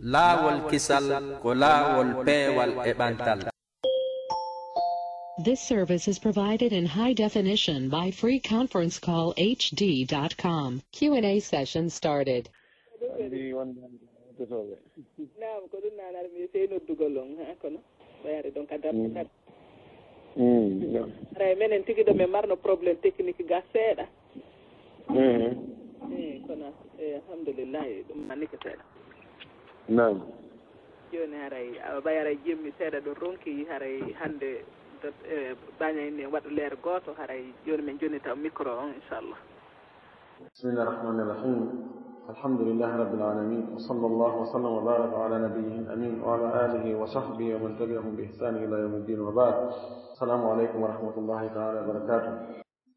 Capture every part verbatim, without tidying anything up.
Laawol kisal ko laawol peewal e ɓantal. This service is provided in high definition by Free Conference Call H D dot com. Q and A session started. Anndi wonde hannde ko tosoɓe. Naam, ko ɗum naan ar mi sey noddugol on, ha, kono ɓayare donc a darto kadi. Mm, no. Haray menen tigi ɗo min marno problème technique ga seeɗa. Mm. Eh, kono, eh, alhamdulillahi, ɗum mannike seeɗa. Naam. Jooni haray, awa ɓay haray jimmi seeɗa ɗo ronki, haray hannde, eh, baña en waɗu leer gooto, haray jooni min jonni taw micro on, inchallah. بسم الله الرحمن الرحيم. الحمد لله رب العالمين. وصلى الله وسلم وبارك على نبيه الأمين وعلى آله وصحبه ومن تبعهم بإحسان إلى يوم الدين وبعد. السلام عليكم ورحمة الله تعالى وبركاته.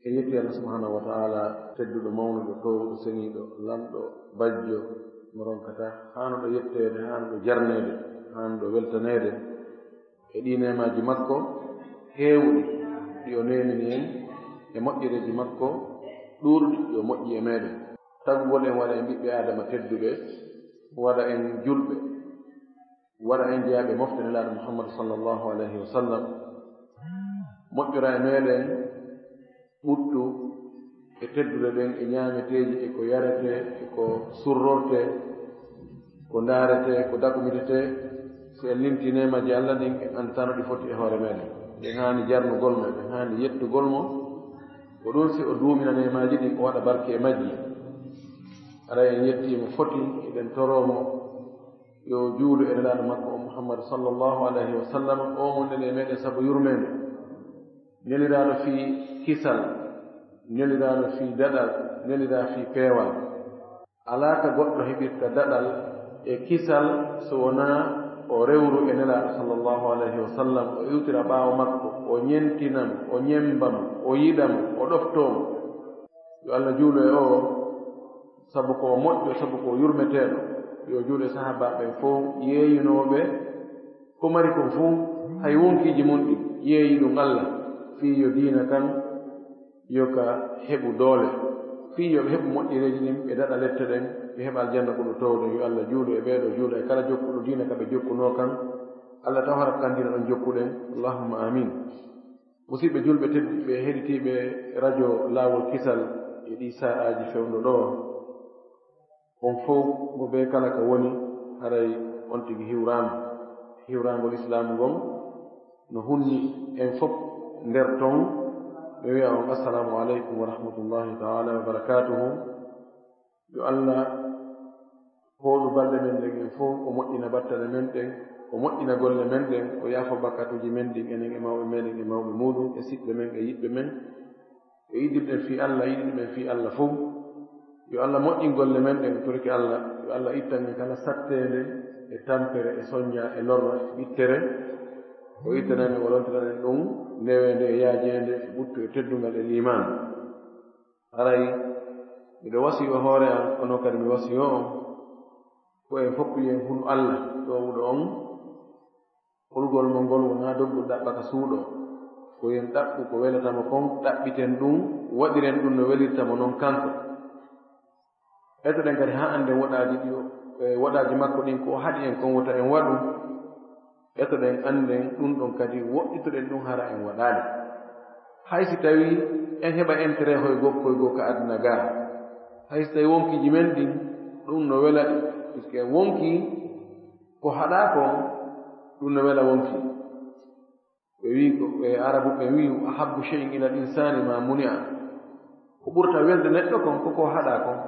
En yetti Allah subhanahu wa ta'ala, tedduɗo, mawnuɗo, toowuɗo, seniiɗo, lamɗo, bajjo, mo ronkata, haanuɗo yetteede, haanuɗo jarneede, haanuɗo weltaneede. E ɗii neemaaji makko heewuɗi ɗi o neemini en, e moƴƴereeji makko ɗuuɗuɗi ɗi o moƴƴi e meeɗen. Tagugol en waɗa en ɓiɓɓe Aadama tedduɓe, waɗa en julɓe, waɗa en jeyaaɓe mofte Nelaaɗo Muhammad sallallahu alayhi wa sallam, moƴƴora e meeɗen ɓuttu e tedduɗe ɗen, e ñaameteeji, e ko yaretee, e ko surrortee, ko ndaaretee, ko dakumitetee. Si en limtii neemaaji Allah ɗin, en anndataa no ɗi foti e hoore meeɗen. Ɗen haani jarnugol mo, ɗen haani yettugol mo. Ko ɗum si o duumina neemaaji ɗin, o waɗa barke e majji. Haray en yettii mo foti, eɗen toroo mo yo juulu e Nelaaɗo makko on Muhammad sallallahu alayhi wa sallam, o mo neli e meeɗen sabu yurmeende. Neliraaɗo fii kisal, neliraaɗo fii daɗal, neliraa fii peewal. Alaa ka goɗɗo heɓirta daɗal e kisal so wonaa o rewru e Nelaaɗo sallallahu alayhi wa sallam, o iwtira ɓaawo makko, o ñentina mo, o ñemmba mo, o yiɗa mo, o ɗoftoo mo. Yo Allah juulu e oo, sabu ko o moƴƴo, sabu ko o yurmeteeɗo. Yo juulu e sahaabaaɓe ɓen fow yeeyunooɓe ko mari kon fow, hay wonkiiji mun ɗin yeeyi ɗum Allah, fii yo diina kan yo ka heɓu doole, fii yo ɓe heɓu moƴƴereeji ɗin, ɓe daɗa lette ɗen, ɓe heɓa aljanna ɓurɗo toowde. Yo Allah juulu e ɓee ɗoo, juula e kala jokkuɗo diina ka ɓe jokkunoo kan. Allah taw hara ko kan diina ɗon jokkuɗen. Allahumma amin. Musidɓe julɓe tedduɓe, heɗitiiɓe radio Laawol Kisal e ɗii sa'aaji fewndo ɗoo, on fow mo bee kala ka woni, haray on tigi hiwraama. Hiwraangol Islaamu ngon no hunni en fow nder ton. Mi wi'a on, Assalaamu aleykum wa rahmatullahi ta'ala wa barakaatuhu. Yo Allah hooɗu balɗe men ɗen en fow, o moƴƴina battane men ɗen, o moƴƴina golle men ɗen, o yaafo bakkatuuji men ɗin, enen e mawɓe meɗen e mawɓe muuɗum, e siɓɓe men e yiɗɓe men, e yiɗirɗen fii Allah, yiɗirɗen fii Allah fow. Yo Allah moƴƴin golle men ɗen, torike Allah, yo Allah ittan en kala satteende e tampere e soñña e lorra e ɓittere, o ittanan en, o lontinan en ɗum neweende e yaajeende e ɓuttu e teddungal e liimaan. Haray miɗo wasiyoo hoore am, kono kadi mi wasiyoo on, ko en fow yo en hunu Allah, toowuɗo on. Hulugol mo ngol wonaa doggol ɗaɓɓa ka suuɗo. Ko yo en ɗaɓɓu ko welata mo kon, ɗaɓɓiten ɗum, waɗiren ɗum no welirta mo non kanko. Etoɗen kadi haa annden woɗaaji ɗi o, e woɗaaji makko ɗin, ko o haɗi en kon wota en waɗu. Etoɗen annden ɗum ɗon kadi, woɗɗitoɗen ɗum hara en waɗaali. Hay si tawii en heɓa intérêt hoy goo, koy goo ka aduna gaa, hay si tawii wonkiiji men ɗin ɗum no wela ɗi, puisque en wonkii ko haɗaa kon, ɗum no wela wonkii. Ɓe wii ko, ɓe Arabu ɓe wii, "Ahabbu shay'in ila al-insani ma muni'a." Ko ɓurta welde neɗɗo kon, ko ko haɗaa kon.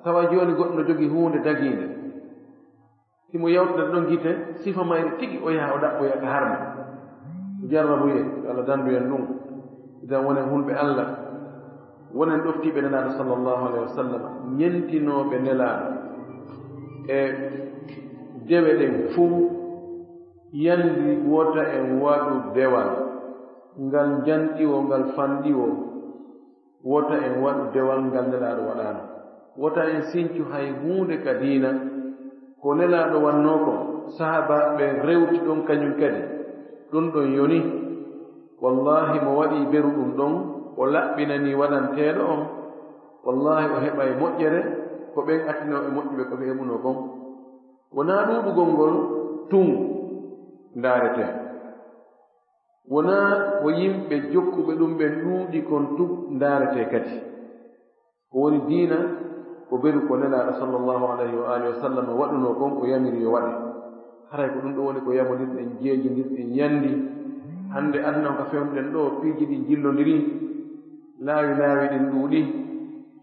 Tawa jooni goɗɗo no jogii huunde dagiinde. Himo yawtina ɗon gite, sifa mayre tigi, o yaha o ɗaɓɓoya ka harma. O jarrabuyee, yo Allah dandu en ɗum. Idan wonen hulɓe Allah, wonen ɗoftiiɓe Nelaaɗo sallallahu alayhi wa sallam, ñentinooɓe Nelaaɗo e dewe ɗen fuu, yandi wota en waɗu dewal ngal njanɗiwo, ngal fanɗiwo. Wota en waɗu dewal ngal Nelaaɗo waɗaano. Wota en sincu hay huunde ka diina. Ko Nelaaɗo wannoo kon, sahaabaaɓe ɓen rewti ɗon kañum kadi. Ɗum ɗon yoni. Wallaahi, mo waɗi beru ɗum ɗon, o laɓɓinanii waɗanteeɗo on, wallaahi, o heɓay moƴƴere, ko ɓen attinooɓe moƴƴuɓe ko ɓe heɓunoo kon. Wonaa ɗuuɗugol ngol tun ndaaretee. Wonaa ko yimɓe jokkuɓe ɗum ɓen ɗuuɗi kon tun ndaaretee kadi. Ko woni diina, ko beru ko Nelaaɗo sallallahu alayhi wa alihi wa sallam waɗunoo kon, o yamiri yo waɗe. Haray ko ɗum ɗo woni ko yamondirɗen, jeejindirɗen, yandi. Hannde aduna on ka fewnuɗen ɗoo, piiji ɗin jillondiri, laawi laawi ɗin ɗuuɗi,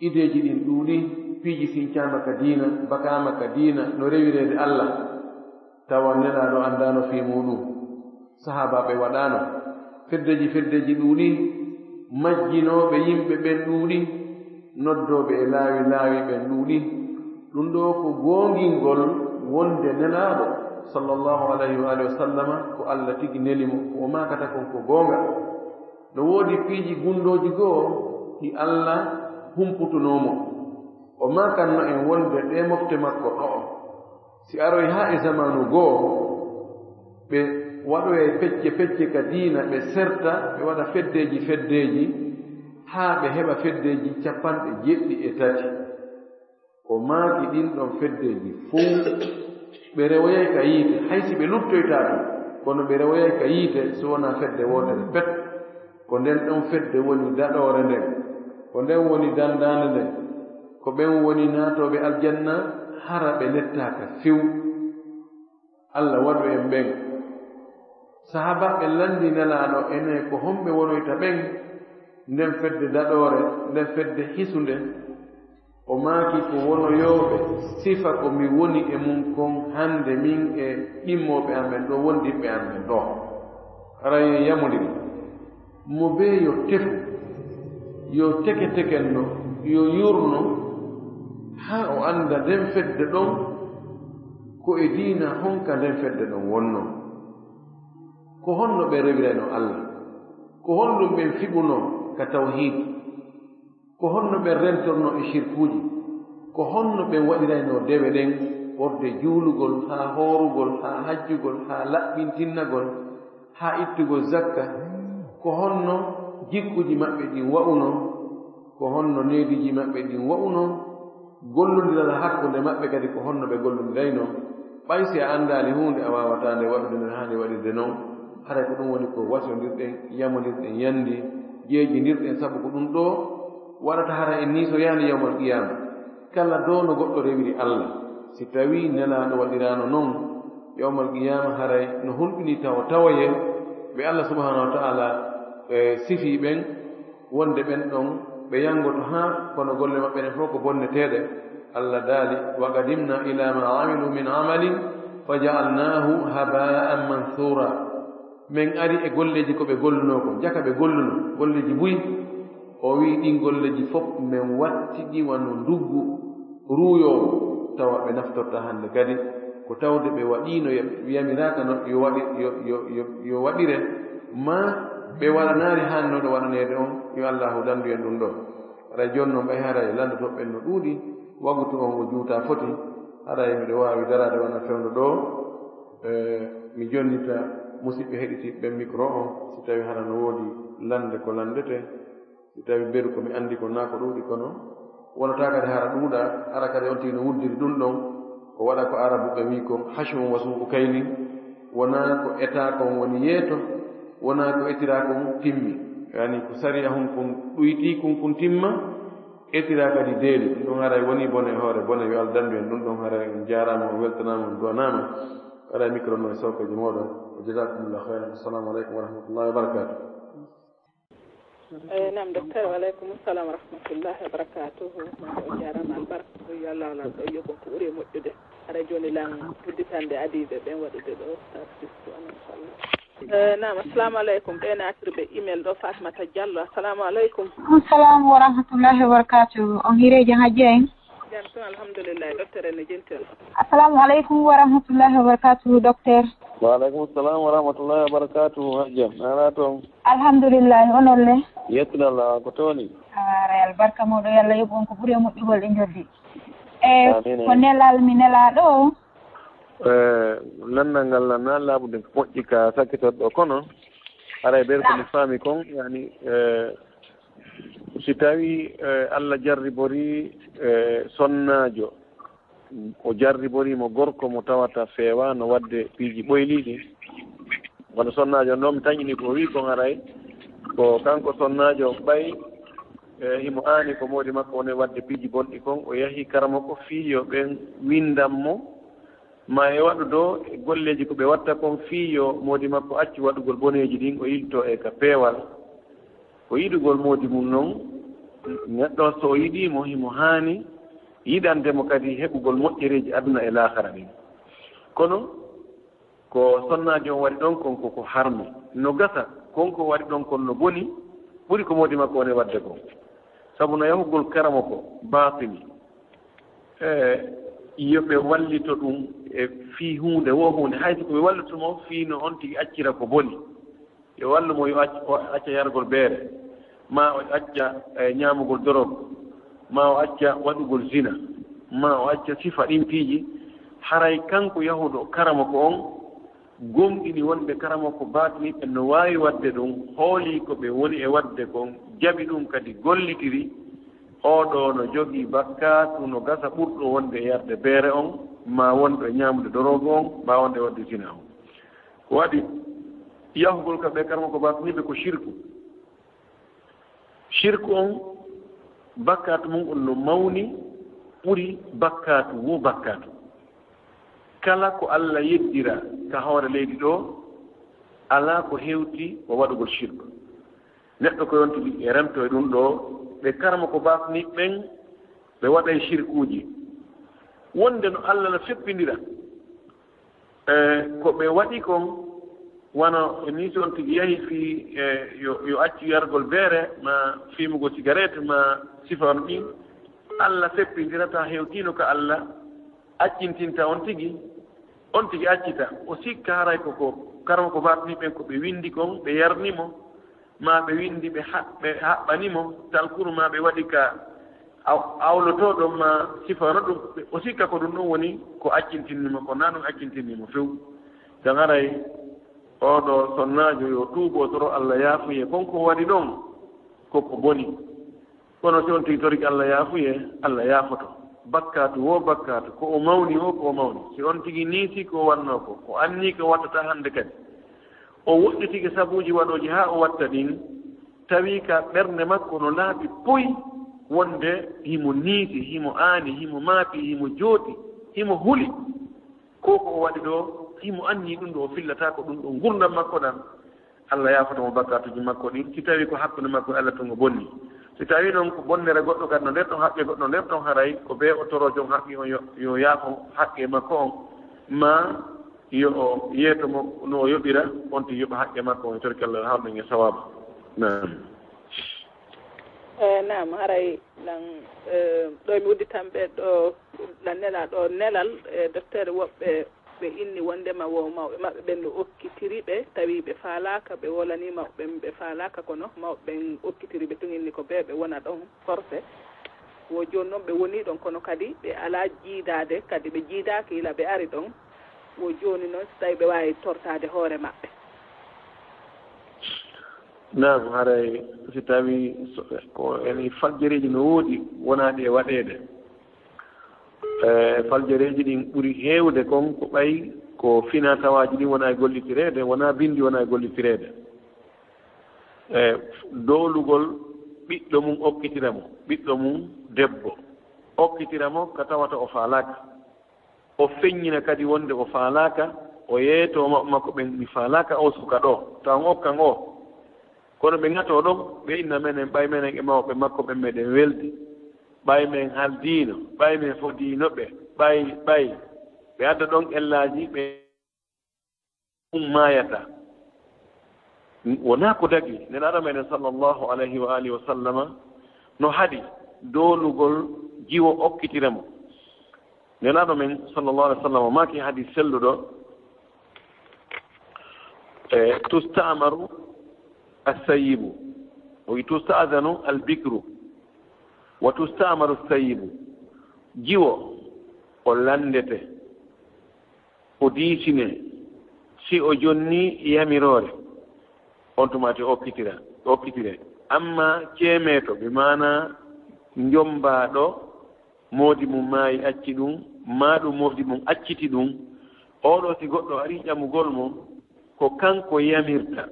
ideeji ɗin ɗuuɗi, piiji sincaama ka diina, bakaama ka diina, no rewireede Alla. Tawa Nelaaɗo anndaano fii muuɗum. Sahaabaaɓe waɗaano. Feddeji feddeji ɗuuɗi, majjinooɓe yimɓe ɓen ɗuuɗi, noddooɓe e laawi laawi ɓen ɗuuɗi. Ɗum ɗoo ko goongingol wonde Nelaaɗo, sallallahu alayhi wa alihi wa sallama, ko Alla tigi neli mo, ko o maakata kon ko goonga. No woodi piiji gunndooji goo ɗi Alla humputunoo mo. O maakanno en wonde ɗee mofte makko ɗo'o, si aroy haa e zamaanu goo, ɓe waɗoyay pecce pecce ka diina, ɓe serta, ɓe waɗa feddeeji feddeeji, haa ɓe heɓa feddeeji capanɗe jeeɗiɗi e tati. O maaki ɗin ɗon feddeeji fow, ɓe rewoyay ka yiite, hay si ɓe luttoytaa ton, kono ɓe rewoyay ka yiite so wonaa fedde wootere pet. Ko nden ɗon fedde woni daɗoore nden, ko nden woni dandaande nden, ko ɓen woni naatooɓe aljanna, hara ɓe nettaaka few. Alla waɗu en ɓen. Sahaabaaɓe lanndi Nelaaɗo, enen ko honɓe wonoyta ɓen, nden fedde daɗoore, nden fedde hisunde? O maaki, ko wonoyooɓe sifa ko mi woni e mun kon hannde, min e ɗimmooɓe an ɓen ɗoo, wondiɓɓe an ɓen ɗoo. Haray en yamondiri. Mo bee yo tefu, yo teke-tekenno, yo yuurno, haa o annda nden fedde ɗon ko e diina honka nden fedde ɗon wonnoo. Ko honno ɓe rewiraynoo Alla? Ko honɗum ɓen fiɓunoo ka tawhiid? Ko honno ɓen rentornoo e sirkuuji? Ko honno ɓen waɗiraynoo dewe ɗen, ɓorde juulugol, haa hoorugol, haa hajjugol, haa laɓɓintinnagol, haa ittugol zakka? Ko honno jikkuuji maɓɓe ɗin wa'unoo? Ko honno neediiji maɓɓe ɗin wa'unoo? Gollondiral hakkunde maɓɓe kadi, ko honno ɓe gollondiraynoo? Ɓay si a anndaali huunde, a waawataa nde waɗude no haani waɗirde non. Haray ko ɗum woni ko wasiyondirɗen, yamondirɗen, yandi, jeejindirɗen, sabu ko ɗum ɗoo waɗata hara en niisoyaani yawmal qiyaama. Kala doo no goɗɗo rewiri Alla, si tawii Nelaaɗo waɗiraano non, yawmal qiyaama haray no hulɓinii tawo tawoye ɓe Alla subhaanahu wa ta'aala, e, sifii ɓen, wonde ɓen ɗon ɓe yangoto haa kono golle maɓɓe ɗen fof ko bonneteeɗe. Alla daali, "Wa qadimna ila ma amilu min amalin fa ja'alnahu haba'an mansura." Men ari e golleeji ko ɓe gollunoo kon, jaka ɓe gollunoo, golleeji buy. O wi'i, "Ɗin golleeji fof men watti ɗi wano nduggu ruuyoowo, tawa ɓe naftorta hannde kadi, ko tawde ɓe waɗiino, yamiraaka no yo waɗi, yo, yo, yo, yo waɗire, maa ɓe waɗanaali haannooɗo waɗaneede on, yo Allaahu danndu en ɗum ɗoo." Haray jooni non, ɓay haray lanndotooɓe ɓen no ɗuuɗi, wagutu on o juutaa foti, haray miɗo waawi daraade wona fewndo ɗoo, e, mi jonnita musiɓɓe heɗitiiɓe ɓen micro on, si tawii hara no woodi lannde ko lanndetee. Si tawii mberu ko mi anndi ko naa ko ɗuuɗi kono, wonataa kadi hara ɗuuɗa, hara kadi on tigi no wuddiri ɗum ɗon, ko waɗa ko Arabu ɓe wi'i kon hashwun wa su'u kaylin, wonaa ko etaa kon woni yeeto, wonaa ko etiraa kon timmi. Yani ko sariya hun kun ɗuytii kun kun timma, etiraa kadi deeli. Ɗum ɗon haray woni bone e hoore bone, yo Alla danndu en ɗum ɗon haray. On jaaraama, on weltanaama, on duwanaama. Haray micro no e sookeejo mooɗon. Wa jazakumullahu khairan. Assalamu alaikum wa rahmatullahi wa barakatuh. Eh, naam, docteur, wa aleykum salam wa rahmatullahi wa barakatuhu. Mawɗo, on jaaraama albarka. Yo Allah wala ɗo yoɓon ko ɓuri e moƴƴude. Hara jooni lan udditande adiiɓe ɓen waɗude ɗo tasbistu on, inchallah. Eh, naam, assalamu aleykum. Ɓe naatirɓe email ɗo, Fatmata Diallo. Assalamu aleykum. Assalamu wa rahmatullahi wa barakatuhu. On hiirii jam, Hajji en? Jam tun, alhamdulillahi. Docteur en no jentel. Assalamu aleykum wa rahmatullahi wa barakatuhu, docteur. Wa aleykum salam wa rahmatullahi wa barakatuhu, Hajja. Nana toon? Alhamdulillahi, onon le? Yettude Allah, ko tooni? Awaare, albarka mawɗo, yo Allah yoɓ on ko ɓuri e moƴƴugol e njoddi. E, amiin, ko amiin. Nelal mi nelaa ɗo. E, landal ngal na laaɓude ko moƴƴi ka sakkitoɗo ɗo, kono haray ɓeer ko mi faami kon, yani, e, si tawi, e, Allah jarribori, e, sonnaajo, O jarriborii mo gorko mo tawata feewaano waɗde piiji ɓoyliiɗi. Wano sonnaajo on ɗoo, mi taƴini ko o wi'i kon haray ko kanko sonnaajo ɓay, e, himo aani ko moodi makko woni waɗde piiji bonɗi kon, o yahi karamoko fii yo ɓen winndan mo, ma e waɗude e golleeji ko ɓe watta kon fii yo moodi makko accu waɗugol boneeji ɗin, o yiltoo e ka peewal. Ko yiɗugol moodi mun non, neɗɗo so o yiɗii mo, himo haani yiɗande mo kadi heɓugol moƴƴereeji aduna e laakara ɗin. Kono ko sonnaajo on waɗi ɗon kon ko, ko harmi. No gasa, kon ko waɗi ɗon kon no boni, ɓuri ko moodi makko woni waɗde kon. Sabu no yahugol karamoko baatini, e, yo ɓe wallito ɗum e fii huunde woo huunde, hay so ko ɓe wallito mo fii no on tigi accira ko boni. Yo wallu mo, yo ac-, o acca yargol beere, ma o acca, e, ñaamugol dorog, ma o acca waɗugol zina, ma o acca sifa ɗin piiji. Haray kanko yahuɗo karamoko on gomɗini wonde karamoko baatiniiɓe no waawi waɗde ɗum, hoolii ko ɓe woni e waɗde kon, jaɓi ɗum kadi gollitiri, oo ɗoo no jogii bakkaatu no gasa ɓurɗo wonde e yarde beere on, ma wonɗo e ñaamde dorog on, ma wonde e waɗde zina on. Ko waɗi yahugol ka ɓe karamoko baatiniiɓe ko shirku. Shirku on, bakkaatu mun on no mawni, ɓuri bakkaatu woo bakkaatu. Kala ko Alla yeddira ka hoore leydi ɗoo, alaa ko hewti ko waɗugol shirku. Neɗɗo ko yonti e remto e ɗum ɗoo, ɓe karamoko baatiniiɓe ɓen, ɓe waɗay shirkuuji. Wonde no Alla no feppindira e ko ɓe waɗi kon, wano e nii si on tigi yahi fii, e, yo, yo accu yargol beere, ma fiimugol sigaret, ma sifa on ɗin, Alla feppindirataa hewtiino ka Alla accintinta on tigi, on tigi accita. O sikka haray ko, ko karamoko baatiniiɓe ɓen ko ɓe winndi kon, ɓe yarni mo, ma ɓe winndi ɓe haɓ-, ɓe haɓɓani mo talkuru, ma ɓe waɗi ka aw-, awlotooɗo, ma sifano ɗum, o sikka ko ɗum ɗum woni ko accintinni mo, ko naa ɗum accintinni mo few. Tan haray oo ɗoo sonnaajo yo tuubo, o toro Alla yaafuye, kon ko waɗi ɗon ko ko boni. Kono si on tigi torike Alla yaafuye, Alla yaafoto. Bakkaatu woo bakkaatu, ko o mawni woo ko o mawni. Si on tigi niisi ko o wannoo ko, o annii ko wattata hannde kadi, o woɗɗitike sabuuji waɗooji haa o watta ɗin, tawi ka ɓernde makko no laaɓi poy wonde himo niisi, himo aani, himo maapi, himo jooɗi, himo huli. Ko ko o waɗi ɗoo, himo anni ɗum ɗo o fillata ko ɗum ɗo ngurndan makko ɗan, Allah yaafoto mo bakkaatuuji makko ɗin, si tawii ko hakkunde makko e Allah tun o bonni. Si tawii noon ko bonnere goɗɗo kadi no nder ɗon haqqe goɗɗo nder ɗon, haray ko bee o toroo jom haqqe on yo, yo yaafo haqqe makko on, maa yo o yeeto mo no o yoɓira, on tigi yoɓa haqqe makko on, e torki Allah hawɗen e sawaaba. Naam. Eh, naam, haray lan, eh, ɗo mi udditan ɓe ɗo, lan nela ɗo nelal, eh, docteur, woɓɓe ɓe inni wondema wo mawɓe maɓɓe ɓen no okkitiri ɓe, tawi ɓe faalaaka, ɓe wolani mawɓe ɓen ɓe faalaaka, kono mawɓe ɓen okkitiri ɓe tun, inni ko ɓe, ɓe wona ɗon forcé. Wo jooni noon ɓe woni ɗon, kono kadi ɓe alaa jiidaade, kadi ɓe jiidaaki ila ɓe ari ɗon. Wo jooni noon, si tawi ɓe waawi tortaade hoore maɓɓe. Naam, haray si tawii so-, ko ene faljareeji no woodi wonaaɗi e waɗeede. E faljareeji ɗin ɓuri heewde kon ko ɓay ko finaa tawaaji ɗin wonaa e gollitireede, wonaa binndi wonaa e gollitireede. E doolugol ɓiɗɗo mum okkitira mo, ɓiɗɗo mum debbo okkitira mo ka tawata o faalaaka. O feññina kadi wonde o faalaaka, o yeeto mawɓe makko ɓen, "Mi faalaaka oo suka ɗoo, tawa on okkan oo." Kono ɓe ŋatoo ɗon, ɓe inna, "Menen, ɓay menen e mawɓe makko ɓen meɗen weldi, ɓay men haldiino, ɓay men fodiino ɓe, ɓay, ɓay." Ɓe adda ɗon ellaaji, ɓe ɗum maayata. Wonaa ko dagi. Nelaaɗo meɗen sallallahu alayhi wa alihi wa sallama no haɗi doolugol jiwo okkitira mo. Nelaaɗo men sallallahu alayhi wa sallama maaki hadis selluɗo, e, "Tusta'maru as-sayyibu, o wi tusta'zanu al-bikru, wa tusta'maru as-sayyibu." Jiwo o lanndete, o diisinee, si o jonnii yamiroore, on tuma te okkitira, okkitire. Amma ceemeeto, bi maanaa njombaaɗo, moodi mum maayi, acci ɗum, maa ɗum mofdi mum acciti ɗum, oɗo si goɗɗo arii ƴamugol mo, ko kanko yamirta,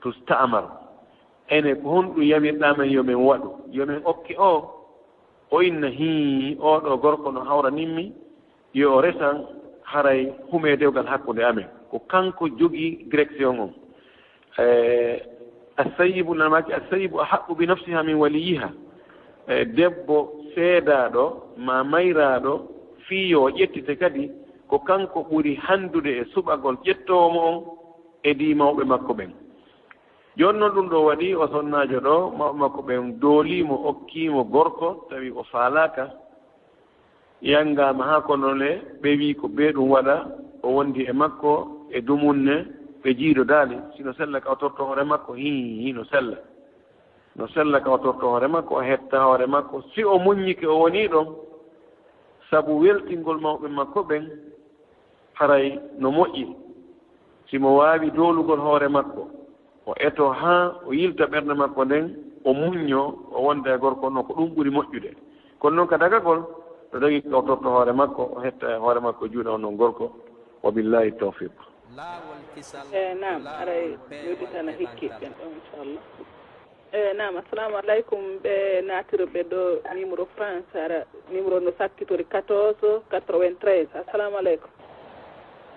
tusta'mar. Ene, ko honɗum yamirɗaa men yo men waɗu? Yo men okke o? O inna, hii, oɗo gorko no hawranin mi, yo o resan, haray humee dewgal hakkunde amen. Ko kanko jogii direction on. Eh, assayyibu, namaaki, assayyibu ahaqqu bi nafsiha min waliyiha. Eh, debbo seedaaɗo, maa mayraaɗo, fii yo o ƴettite kadi, ko kanko ɓuri hanndude e suɓagol ƴettoowo mo on e dii mawɓe makko ɓen. Jooni non ɗum ɗo waɗi, o sonnaajo ɗo, mawɓe makko ɓen doolii mo, okkii mo gorko, tawi o faalaaka. Yanngaama haa kono le, ɓe wii ko bee ɗum waɗa, o wondi e makko e dumunne, ɓe jiidodaali. Si no sella ka o torto hoore makko, hii, hii, no sella. No sella ka o torto hoore makko, o hetta hoore makko. Si o muññike, o wonii ɗon, sabu weltingol mawɓe makko ɓen, haray no moƴƴi si mo waawi doolugol hoore makko, o etoo haa o yilta ɓernde makko nden, o muññoo, o wonda e gorko on, ko ɗum ɓuri moƴƴude. Kono non ka dagagol, no dagi o torto hoore makko, o hetta e hoore makko juuɗe on non gorko. Wa billahi tawfiq. E naam, aray mi udditana hikki ɓen ɗon, inchallah. E naam, assalamu aleykum. Ɓe naatira ɓe ɗo numéro France, hara numéro no sakkitori quatorze quatre-vingt-treize. Assalamu aleykum.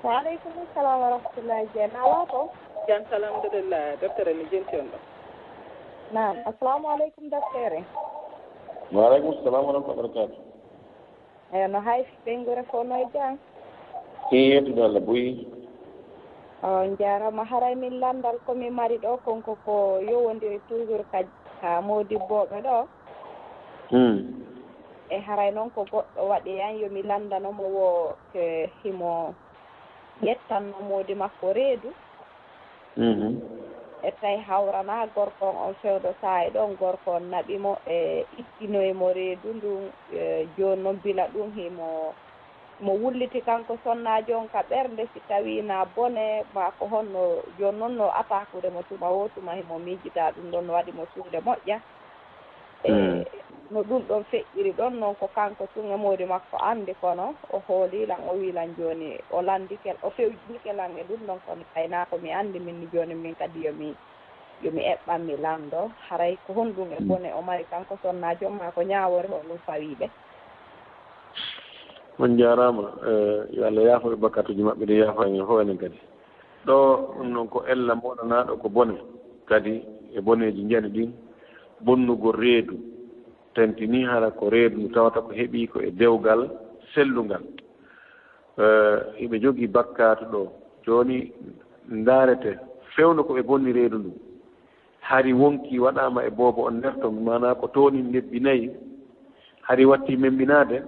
Wa aleykum salam wa rahmatullahi. Jeen, a wato? Jam, alhamdulillah. Docteur, mi jenti on ɗo. Naam, assalamu aleykum, docteur. Wa aleykum salam wa rahmatullahi wa barakatuh. Eyo, no hayfi ɓeynguure fof, no e jam? Ii, yettude Allah buy. On njaaraama. Haray min lanndal ko mi mari ɗo kon ko ko yowondiri toujours ka ka moodibbooɓe ɗo. Hmm. E haray noon ko goɗɗo waɗi an yo mi lanndano mo wo ke himo ƴettanno moodi makko reedu. Mhm. E tawi hawranaa gorko on, on fewndo saa'i ɗon gorko on naɓi mo e ittinoyi mo reedu ndun. E jooni noon bila ɗum himo mo wulliti kanko sonnaajo on ka ɓernde, si tawii na bone maa ko honno, jooni noon no ataakude mo tuma woo tuma, himo miijitaa ɗum ɗon no waɗi mo suude moƴƴa. E no ɗum ɗon feƴƴiri ɗon noon, ko kanko tun e moodi makko anndi, kono o hoolii lan, o wii lan jooni o lanndike, o fewjinike lan e ɗum ɗon, kono tawi naa ko mi anndi min ni, jooni min kadi yo mi yo mi eɓɓan mi lanndo, haray ko honɗum e bone o mari kanko sonnaajo maa ko ñaawoore honɗum fawii ɓe? On njaaraama. Yo Allah yaafo ɓe bakkatuuji maɓɓe ɗi, yaafo en fof enen kadi. Ɗo ɗum noon ko ella moɗanaaɗo ko bone, kadi e boneeji njani ɗin, bonnugol reedu, tentinii hara ko reedu ndu tawata ko heɓii ko e dewgal sellungal. Hiɓe jogii bakkaatu ɗo. Jooni ndaarete, fewndo ko ɓe bonni reedu ndu. Hari wonkii waɗaama e boobo on nder ton, maanaa ko toonin lebbi nayi, hari wattii memmbinaade.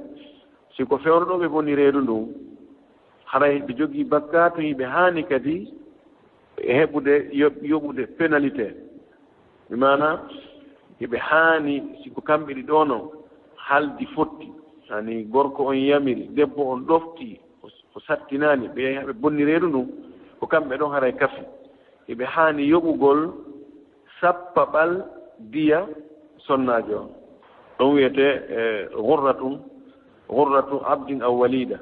Si ko fewndo ɗo ɓe bonni reedu ndun, haray hiɓe jogii bakkaatu, hiɓe haani kadi e heɓude yoɓ-, yoɓude pénalité. Bi maanaa hiɓe haani, si ko kamɓe ɗiɗo non haldi fotti, yani gorko on yamiri, debbo on ɗoftii, o, o sattinaani, ɓe yahi ɓe bonni reedu ndun, ko kamɓe ɗon haray kafi. Hiɓe haani yoɓugol sappaɓal diya sonnaajo on. Ɗum wiyetee, e, ghurratun, ghurratu abdin aw walida.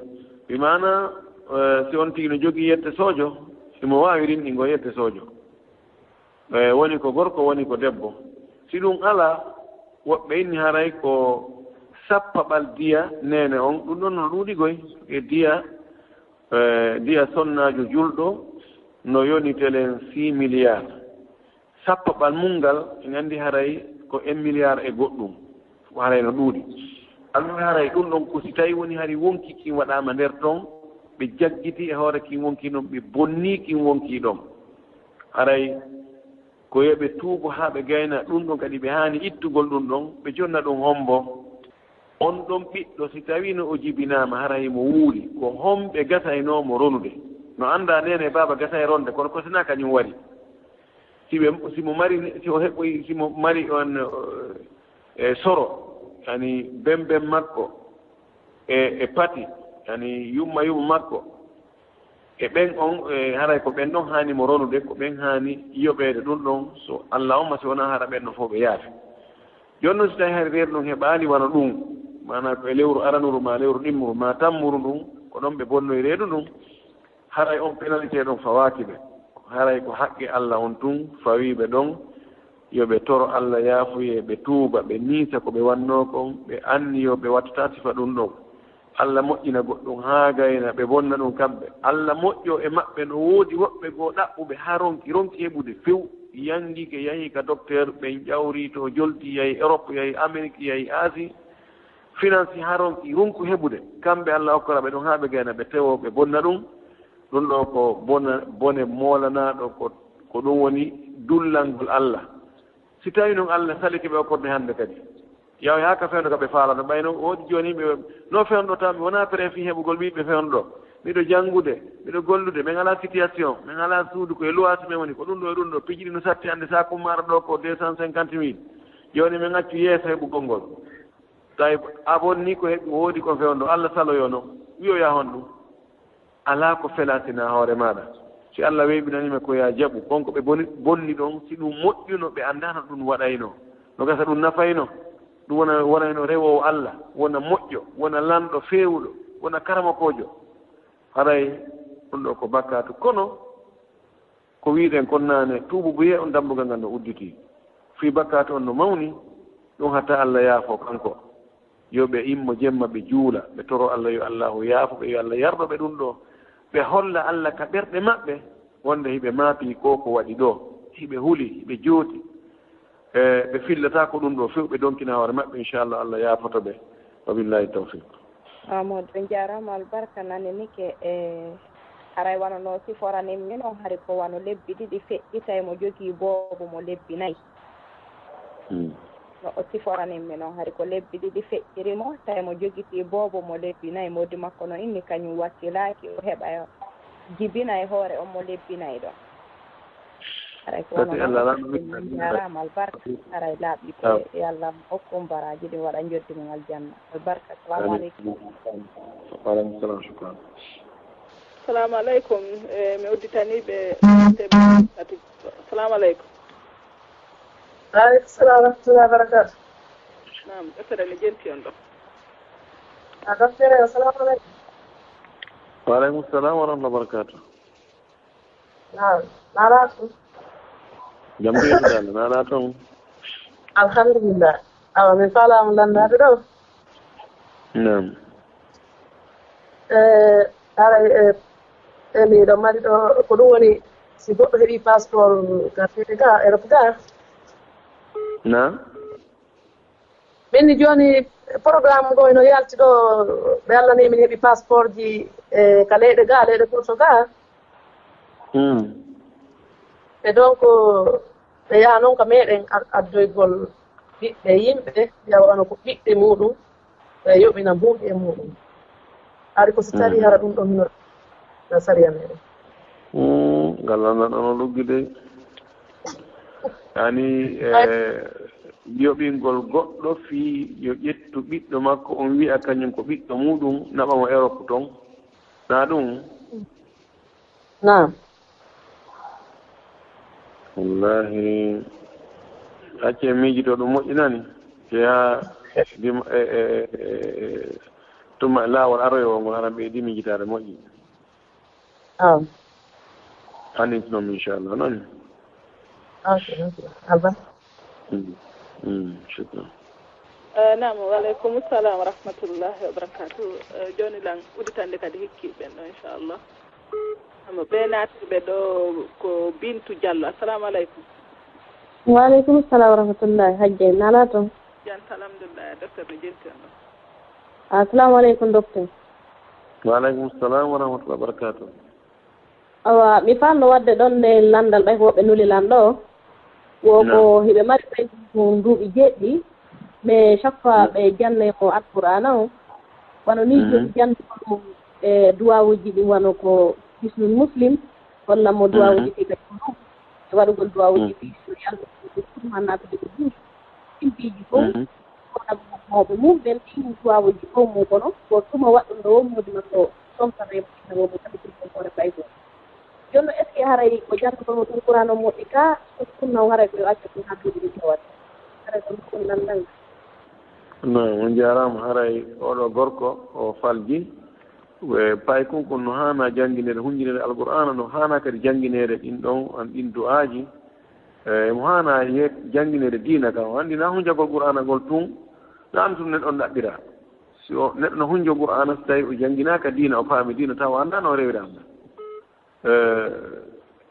Bi maanaa, e, si on tigi no jogii yette soojo, himo waawi rinɗingol yette soojo. E, woni ko gorko, woni ko debbo. Si ɗum alaa, woɓɓe inni haray ko sappaɓal diya neene on, ɗum ɗon no ɗuuɗi goy. E diya, e, diya sonnaajo julɗo no yoni telen six milliards. Sappaɓal mun ngal, en anndi haray ko un milliard e goɗɗum, haray no ɗuuɗi. Alaa haray ɗum ɗon ko si tawi woni hari wonkii kin waɗaama nder ton, ɓe jaggiti e hoore kin wonkii ɗon, ɓe bonnii kin wonkii ɗon. Haray ko yo ɓe tuubu haa ɓe gayna ɗum ɗon, kadi ɓe haani ittugol ɗum ɗon, ɓe jonna ɗum hombo. On ɗon ɓiɗɗo, si tawiino o jibinaama, hara himo wuuri, ko homɓe gasaynoo mo ronude? No anndaa neene e baaba gasay ronde, kono ko sinaa kañum wari. Si ɓe, si mo mari, si o heɓoyi, si mo mari on, e, soro, yani bemben makko, e, e pati, yani yumma yumma makko, e ɓen on, e, haray ko ɓen ɗon haani mo ronude, ko ɓen haani yoɓeede ɗum ɗon, so Alla on ma, si wonaa hara ɓen ɗon fof ɓe yaafi. Jooni noon, si tawii hari reedu ndun heɓaali wano ɗum, maanaa ko e lewru aranuru maa lewru ɗimmuru maa tammuru ndun, ko ɗon ɓe bonnoyi reedu ndun. Haray on penalité ɗon fawaaki ɓe. Haray ko haqqe Alla on tun fawii ɓe ɗon, yo ɓe toro Alla yaafuye, ɓe tuuba, ɓe niisa ko ɓe wannoo kon, ɓe anniyoo ɓe wattataa sifa ɗun ɗon. Alla moƴƴina goɗɗun haa gayna ɓe bonna ɗun kamɓe. Alla moƴƴoo e maɓɓe, no woodi woɓɓe goo ɗaɓɓuɓe haa ronki, ronki heɓude few. Yangike, yahi ka docteur, ɓen ƴawri to, jolti, yahi Europe, yahi Amérique, yahi Asie. Finance haa ronki, runku heɓude. Kamɓe Alla okkora ɓe ɗun haa ɓe gayna ɓe tewoo ɓe bonna ɗun. Ɗun ɗoo ko bona, bone moolanaaɗo, ko, ko ɗun woni dullangol Alla. Si tawii non Alla salike ɓe okkorde hande kadi, yaw haa ka fewndo ka ɓe faalano. Ɓay no woodi jooni ɓe, no fewndo taw mi wonaa prêt fii heɓugol ɓiɓɓe fewndo ɗoo. Miɗo janngude, miɗo gollude, min alaa situation, min alaa suudu, ko e luwaasi min woni, ko ɗun ɗoo e ɗun ɗoo, piiji ɗin no satti hande saaku maaro ɗoo ko deux cent cinquante mille. Jooni min accu yeeso heɓugol ngol. Tawi a bonni ko heɓi, woodi ko fewndo, Alla saloyo non, wi'oyaa honɗun? Alaa ko felaa sinaa hoore maaɗa. Si Alla weeɓinanii ma ko yaa jaɓu, kon ko ɓe boni, bonni ɗon, si ɗun moƴƴuno, ɓe anndaa no ɗun waɗaynoo. No gasa ɗun nafayno, ɗun wona, wonayno rewoowo Alla, wona moƴƴo, wona lanɗo feewuɗo, wona karamokoojo. Haray ɗun ɗoo ko bakkaatu. Kono ko wi'uɗen kon naane, tuubu buyee on dambugal ngal no udditii. Fii bakkaatu on no mawni, ɗun hatta Alla yaafoo kanko. Yo ɓe immo jemma ɓe juula, ɓe toroo Alla yo Allaahu yaafo ɓe, yo Alla yardo ɓe ɗun ɗoo. Ɓe holla Alla ka ɓerɗe maɓɓe wonde hiɓe maapii ko ko waɗi ɗoo. Hiɓe huli, hiɓe jooti. E, ɓe fillataa ko ɗun ɗoo few, ɓe donkina hoore maɓɓe, inchallah, Alla yaafoto ɓe. Wa billahi tawfiq. Amadou, en jaaraama, albarka nanenike. E, haray wano no siforanin mi non, hari ko wano lebbi ɗiɗi feƴƴi, tawi mo jogii boobo mo lebbi nayi. Hmm. No o siforanin mi non, hari ko lebbi ɗiɗi feƴƴiri mo, tawi mo jogitii boobo mo lebbi nayi, moodi makko no inni kañum wakkilaaki, o heɓa jibina e hoore on mo lebbi nayi ɗon. Haray ko wano non, en jaaraama, albarka. Haray laaɓi ko e Allah hokku on baraaji ɗin, waɗa njoddi mum aljanna. Albarka. Assalamu aleykum. Wa aleykum salam, shukran. Assalamu aleykum. E, mi udditanii ɓe. Assalamu aleykum. Wa aleykum salam wa rahmatullahi wa barakatuh. Naam, ɓe feɗa mi jenti on ɗo. A docteur, assalamu aleykum. Wa aleykum salam wa rahmatullahi wa barakatuh. Naam, naalaa ton? Jam ko yettade Allah, naalaa ton? Alhamdulillah. Awa, mi faalaama lanndaade ɗo. Naam. E, haray, e, e, miɗo mari ɗo, ko ɗum woni, si goɗɗo heɓi passeport ka fete ka, Europe ka. Naam. Min ni jooni programme ngo ino yalti ɗo, ɓe Allah ni min heɓi passeport ji, e, ka leyɗe ga, leyɗe Portugal. Hmm. E donc, ɓe yaha noon ka meɗen ad-, addoygol ɓiɓɓe yimɓe, yaha wano ko ɓiɓɓe muɗum, ɓe yoɓina buuɗi e muɗum. Ari ko si tawi hara ɗum ɗo hino na sariya meɗen. Hmm, ngal lanndal ɗon o luggi dey. Yani, e, yoɓingol goɗɗo fii yo ƴettu ɓiɗɗo makko, on wi'a kañum ko ɓiɗɗo muɗum, naɓa mo Europe ton. Na ɗum? Naam. Wallahi, accee miijitoo ɗum moƴƴinani. Jeyaa dim-, e, e, e, e, tuma e laawol aroyewol ngol, hara ɓeydi miijitaare moƴƴi. Aw. Hannin non, inchallah, non? Ok, ok. Alba. Mm, mm, shukran. Eh, naam, wa aleykum salam wa rahmatullahi wa barakatuh. Eh, jooni lan udditande kadi hikki ɓen ɗo, inchallah. Amo ɓe naatiɓe ɗo ko Bintu Diallo. Assalamu aleykum. Wa aleykum salam wa rahmatullahi. Hajje, naalaa ton? Jam, alhamdulillah. Docteur no jenti on ɗo. Assalamu aleykum, docteur. Wa aleykum salam wa rahmatullahi wa barakatuh. Awa, mi faamno waɗde ɗon nde lanndal, ɓay ko woɓɓe nuli lan ɗo. Wo ko hiɓe mari ɓay ko duuɓi jeeɗiɗi, mais chaque fois ɓe jannay mo Alqur'aana o. Wano ni jooɗi jannde ko ɗum e duwawuuji ɗin, wano ko Hisnul Muslim, walla mo duwawuuji ɗi ɓe ɗum, e waɗugol duwawuuji ɗi so yaltu ɗum, ɗum annaa ko ɗum ɗum. Ɗin piiji fof, kono mawɓe mum ɓen ɗin duwawuuji fof mum, kono ko tuma waɗɗum ɗo won moodi makko, somtana e mo, inna mo, mo tabitin ko hoore ɓay ko. Jooni, est-ce que haray ko janngugol mo ɗum Qur'aana on moƴƴi ka, so sunna on haray ko yo accu ɗum haa duuɓi ɗi tawata? Haray ko ɗum nanndan. No, on njaaraama. Haray oɗo gorko o falji. E paykunkun no haana janngineede, hunnjineede Alqur'aana, no haana kadi janngineede ɗin ɗon, an ɗin du'aaji. E mo haana ye janngineede diina kan. O anndi na hunnjagol Qur'aana gol tun, na an tun neɗɗo on ɗaɓɓira. Si o neɗɗo no hunnjo Qur'aana, si tawi o jannginaaka diina, o faami diina, tawa o anndaa no o rewira Allah. Eh,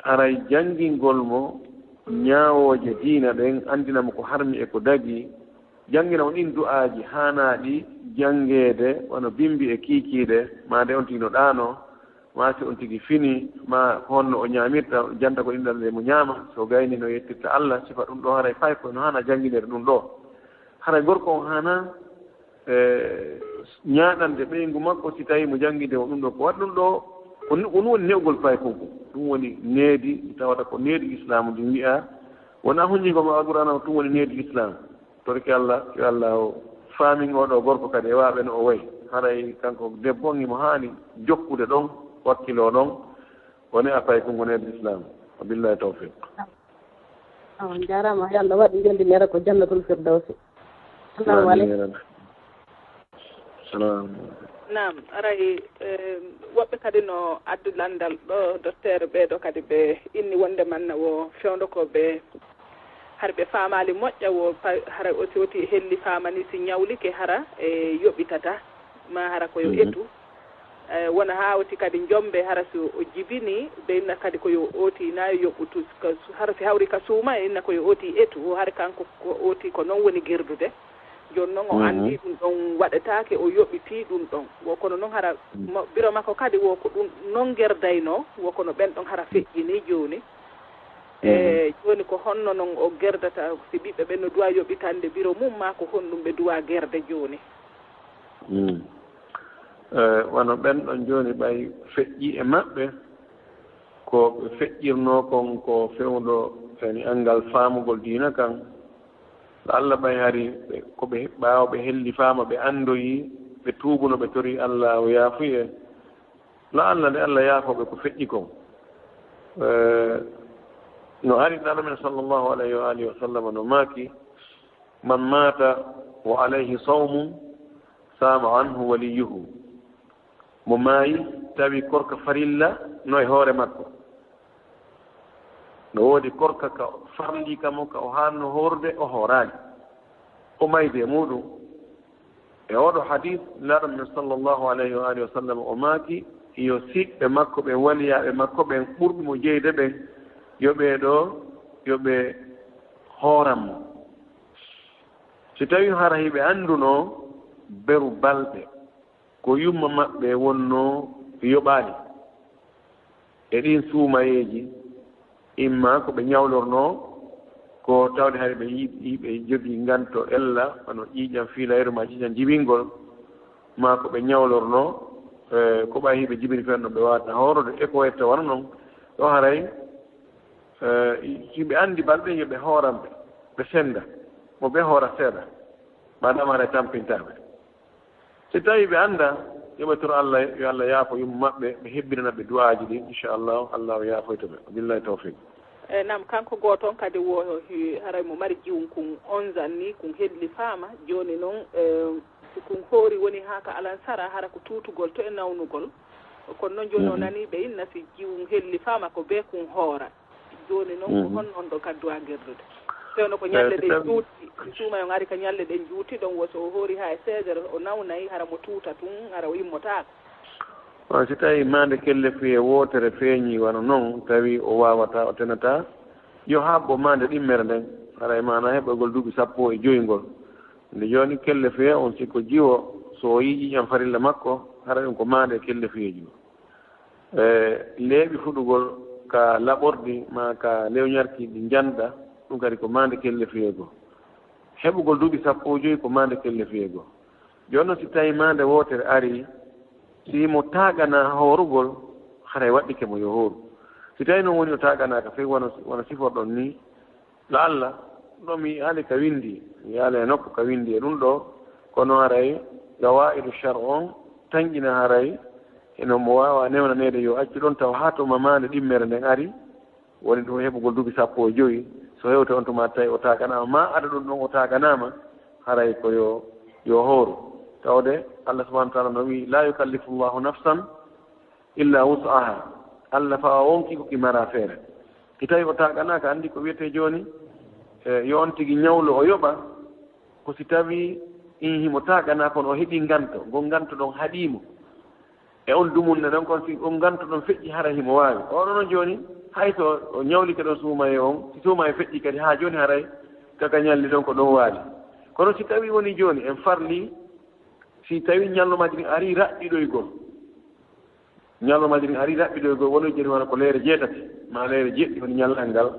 haray janngingol mo ñaawooje diina ɗen, anndina mo ko harmi e ko dagi, janngina mo ɗin du'aaji haanaaɗi janngeede, wano bimbi e kiikiiɗe, maa nde on tigi no ɗaanoo, maa si on tigi fini, maa ko honno o ñaamirta, janta ko ɗin ɗan ɗe mo ñaama, so gayni no yettirta Allah, sifa ɗum ɗoo, haray fay ko no haana janngineede ɗum ɗoo. Haray gorko on haana e, ñaaɗande ɓeyngu makko, si tawii mo jannginde mo ɗum ɗoo. Ko waɗi ɗum ɗoo, ko ni-, ko ɗum woni ne'ugol paykunku. Ɗum woni needi, tawata ko needi Islaamu ndi wi'aa. Wonaa hunnjingol mo Alqur'aana, ɗum woni needi Islaamu. Torki Allah, yo Allah o faamin oo ɗoo gorko kadi e waaɓe no o wayi. Haray kanko debbo on, himo haani jokkude ɗon, wakkiloo ɗon, woni a paykunku needi Islaamu. Wa billahi tawfiq. On njaaraama, yo Allah waɗ njondi nera ko Jannatul Firdawsi. Assalamu aleykum. Salam. Naam, aray, eh, woɓɓe kadi no addu lanndal ɗo, docteur, ɓee ɗoo kadi ɓe inni wonde manna wo fewndo ko ɓe, hari ɓe faamaali moƴƴa, wo pa-, hara o si oti helli faamani, si ñawlike, hara e yoɓitata, ma hara ko yo etu. Eh, wona haa oti kadi jombe, hara si o jibini, ɓe inna kadi ko yo oti, na yo yoɓu tus, ka su-, hara si hawri ka suuma, e inna ko yo oti etu, o hari kanko ko oti ko non woni gerdude. Jooni non o anndi ɗum ɗon waɗetaake, o yoɓitii ɗum ɗon. Wo kono non hara mo-, biro makko kadi wo ko ɗum non gerdaynoo, wo kono ɓen ɗon hara feƴƴini jooni. E jooni ko honno non o gerdata, si ɓiɓɓe ɓen no duwa yoɓitande biro mum, maa ko honɗum ɓe duwa gerde jooni? Mm. Eh, wano ɓen ɗon jooni ɓay feƴƴi e maɓɓe, ko ɓe feƴƴirnoo kon ko fewndo yani anngal faamugol diina kan. Alla ɓay hari ɓe, ko ɓe, ɓaawo ɓe helli faama, ɓe anndoyi, ɓe tuubuno, ɓe tori Alla o yaafuye. La Alla nde Alla yaafoo ɓe ko feƴƴi kon. Eh, no ari Nulaaɗo men sallallahu alayhi wa alihi wa sallam no maaki, "Man maata wa alayhi sawmun, saama anhu waliyuhu." Mo maayi, tawi korka farilla no e hoore makko. No woodi korka ka farli ka mo, ka o haanno hoorde, o hooraali. O mayde e muuɗum. E oɗo hadis, Nulaaɗo men sallallahu alayhi wa alihi wa sallam o maaki, yo siɓɓe makko ɓen, waliyaaɓe makko ɓen, ɓurɓe mo jeyde ɓen, yo ɓee ɗoo, yo ɓe hooran mo. Si tawi hara hiɓe anndunoo beru balɗe, ko yumma maɓɓe wonnoo yoɓaali e ɗin suumayeeji, imma ko ɓe ñawlornoo, ko tawde hari ɓe yi-, yi-, ɓe jogii nganto ella, wano ƴiiƴam fiilayru maa ƴiiƴam jibingol, maa ko ɓe ñawlornoo, eh, ko ɓay hiɓe jibini fenno ɓe waawata hoorode, e ko wetta wano non, ɗo haray, eh, si ɓe anndi balɗe, yo ɓe hooran ɓe, ɓe sennda, mo ɓe hoora seeɗa, maanaam haray tampintaa ɓe. Si tawii ɓe anndaa, yo ɓe toro Alla, yo Alla yaafo yumma maɓɓe, ɓe hebbinana ɓe du'aaji ɗin, inchallahu, Alla o yaafoyto ɓe. Billahi tawfiq. E, naam, kanko gooto on kadi wo hi-, haray mo mari jiwun kun onzan ni, kun helli faama. Jooni non, e, si kun hoori woni haa ka alansara, hara ko tuutugol to e nawnugol. Kono non jooni o nanii ɓe inna si jiwun helli faama ko bee kun hoora. Jooni non ko honno on ɗon kaddu a gerdude? Fewno ko ñalɗe ɗen juuti, suuma on ari ka ñalɗe ɗen juuti ɗon, wo so o hoori haa e seize heures, o nawnay, hara mo tuuta tun, hara o immotaako. On si tawi maande kellefiye wootere feeñi wano non, tawi o waawataa, o tenataa, yo haɓɓo maande ɗimmere nden, hara e maana heɓogol duuɓi sappo e joy ngol. Nde jooni kellefiye on si ko jiwo, so o yi'i ƴiiƴam farilla makko, hara ɗum ko maande kellefiyeeji. E leeɓi fuɗugol ka laɓorɗi maa ka lewñarki ɗi njannda, ɗum kadi ko maande kellefiyee goo. Heɓugol duuɓi sappo e joy ko maande kellefiyee goo. Jooni non si tawii maande wootere arii, si mo taaganaa hoorugol, haray waɗɗike mo yo hooru. Si tawii non woni o taaganaaka fey wano, wano siforɗon nii, La'alla, ɗo mi yaali ka winndi, mi yaali e nokku ka winndi e ɗum ɗoo, kono haray gawaa'idu shar'u on tanƴina haray hino mo waawaa newnaneede yo accu ɗon tawa haa to mamaande ɗimmere nden ari, woni ɗum heɓugol duuɓi sappo e joy, so hewta on tuma tawi o taaganaama, maa ada ɗum ɗon o taaganaama, haray ko yo yo hooru. Tawde Allah subhanahu wa taala no wi'i, "La yukallifu llahu nafsan illa wus'aha." Allah fawa wonki ko ki mara feere. Si tawi o taaganaka, anndi ko wiyetee jooni, e, yo on tigi ñawlu o yoɓa, ko si tawi in himo taagana, kono o heɓi nganto, ngon nganto ɗon haɗii mo. E on dumunna ɗon, kono si on nganto ɗon feƴƴi, haray himo waawi. Oɗo non jooni, hay so o ñawlike ɗon suumaye on, si suumaye feƴƴi kadi, haa jooni haray kaka ñalli ɗon ko ɗon waali. Kono si tawi woni jooni en farli, si tawi ñallumaji ɗin ari raɓɓiɗoygol, ñallumaji ɗin ari raɓɓiɗoygol, woni jooni wona ko leere jeetati, ma leere jeeɗiɗi woni ñallal ngal.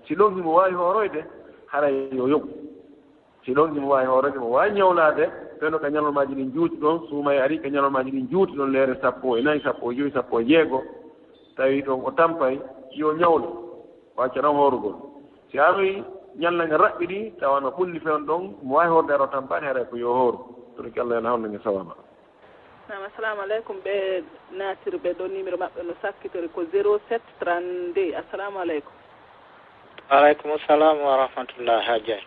Si ɗon himo waawi hooroyde, haray yo yoɓu. Si ɗon himo waawi hoorede, mo waawi ñawlaade, kono ka ñalormaaji ɗin juuti ɗon, suumay ari ka ñalormaaji ɗin juuti ɗon, leere sappo e nayi, sappo e jowi, sappo e jeego, tawi ɗon o tampay, yo ñawlu, o acca ɗon hoorugol. Si aroyi ñalla ngal raɓɓiɗi, tawa no ɓulli fewn ɗon, mo waawi hoorde ara o tampaani, haray ko yo hooru. Torki Allah, yo Allah hawnu en e sawaaba. Naam, assalamu aleykum. Ɓe naatirɓe ɗo, numéro maɓɓe no sakkitori ko zéro sept trente-deux. Assalamu aleykum. Wa aleykum salam wa rahmatullah, Hajjaj.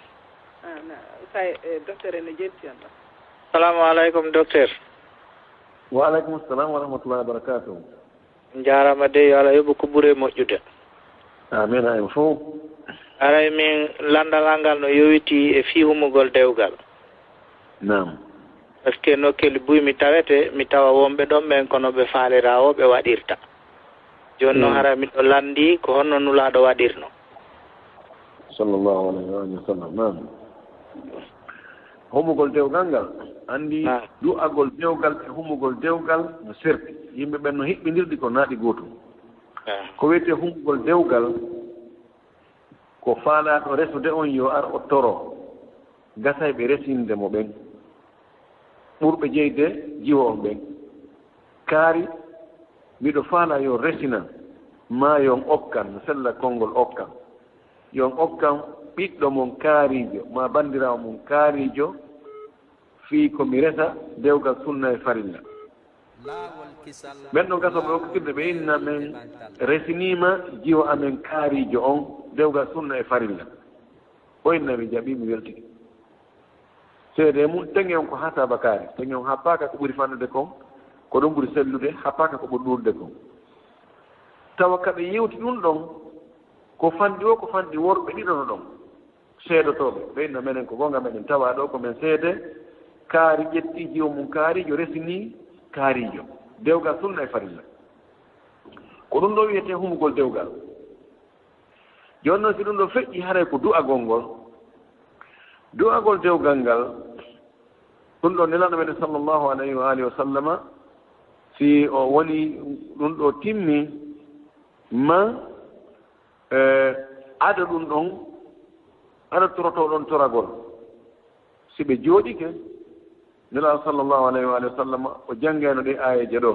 Ah, na, kay, eh, docteur en no jenti on ɗo. Assalamu aleykum, docteur. Wa aleykum salam wa rahmatullahi wa barakatuh. Njaaraama dey, yo Allah yoɓu ko ɓuri moƴƴude. Amin, amin fof. Aray min, lanndal an ngal no yowiti e fii humugol dewgal. Naam. Parce que nokkeeli buy mi tawete, mi tawa wonɓe ɗon ɓen kono ɓe faalira o ɓe waɗirta. Jooni noon, mm, hara miɗo lanndi ko honno Nulaaɗo waɗirno. Sallallahu alayhi wa alihi wa sallam. Naam. Humugol dewgal ngal, anndi, naam, du'agol dewgal e humugol dewgal no serti. Yimɓe ɓen no hiɓɓindirɗi ko naati gootum. Naam. Ko wiyetee humugol dewgal, ko faalaaɗo resude on yo ar o toro, gasay ɓe resinde mo ɓen. Ɓurɓe jeyde jiwo on ɓen. Kaari, miɗo faalaa yo resinan, maa yo on okkan, no sella konngol okkan. Yo on okkan ɓiɗɗo mon kaariijo, maa banndiraawo mon kaariijo, fii ko mi resa dewgal sunna e farilla. Ɓen ɗon gasooɓe okkitirde, ɓe inna men resiniima jiwo amen kaariijo on dewgal sunna e farilla. O inna mi jaɓii, mi weltike. Seedee mun, teŋe on ko haa saabakaare. Teŋe on happaaka ko ɓuri fanɗude kon, ko ɗum ɓuri sellude, happaaka ko ɓuri ɗuuɗude kon. Tawa ka ɓe yewti ɗum ɗon, ko fanɗi o, ko fanɗi worɓe ɗiɗo no ɗon. Seedotooɓe, ɓe inna menen ko goonga, meɗen tawa ɗo ko men seede, kaari ƴetti jiwo mum kaariijo, resini kaariijo. Dewgal sunna e farilla. Ko ɗum ɗo wiyetee humugol dewgal. Jooni noon, si ɗum ɗo feƴƴi, haray ko du'agol ngol. Du'agol dewgal ngal, ɗum ɗo Nelaaɗo meɗen sallallahu alayhi wa alihi wa sallama, si o woni ɗum ɗo timmi, ma, e, ada ɗum ɗon, ada torotoo ɗon toragol. Si ɓe jooɗike, Nelaaɗo sallallahu alayhi wa alihi wa sallam o janngayno ɗe aayeeje ɗo.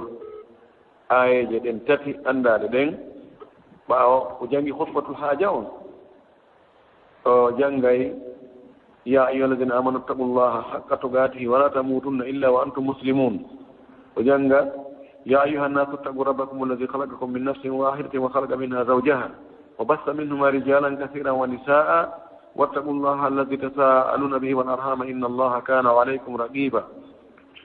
Aayeeje ɗen tati anndaaɗe ɗen, ɓaawo o janngi khutbatul haaja on, o janngay, "Ya ayyuhalladhina amanu ittaqullaha haqqa tuqatihi wa la tamutunna illa wa antum muslimun." O jannga, "Ya ayyuhan nasu ittaqu rabbakum alladhi khalaqakum min nafsin wahidatin wa khalaqa minha zawjaha wa bassa minhuma rijalan kathiran wa nisaa." واتقوا الله الذي تساءلون به والأرحام إن الله كان عليكم رقيبا.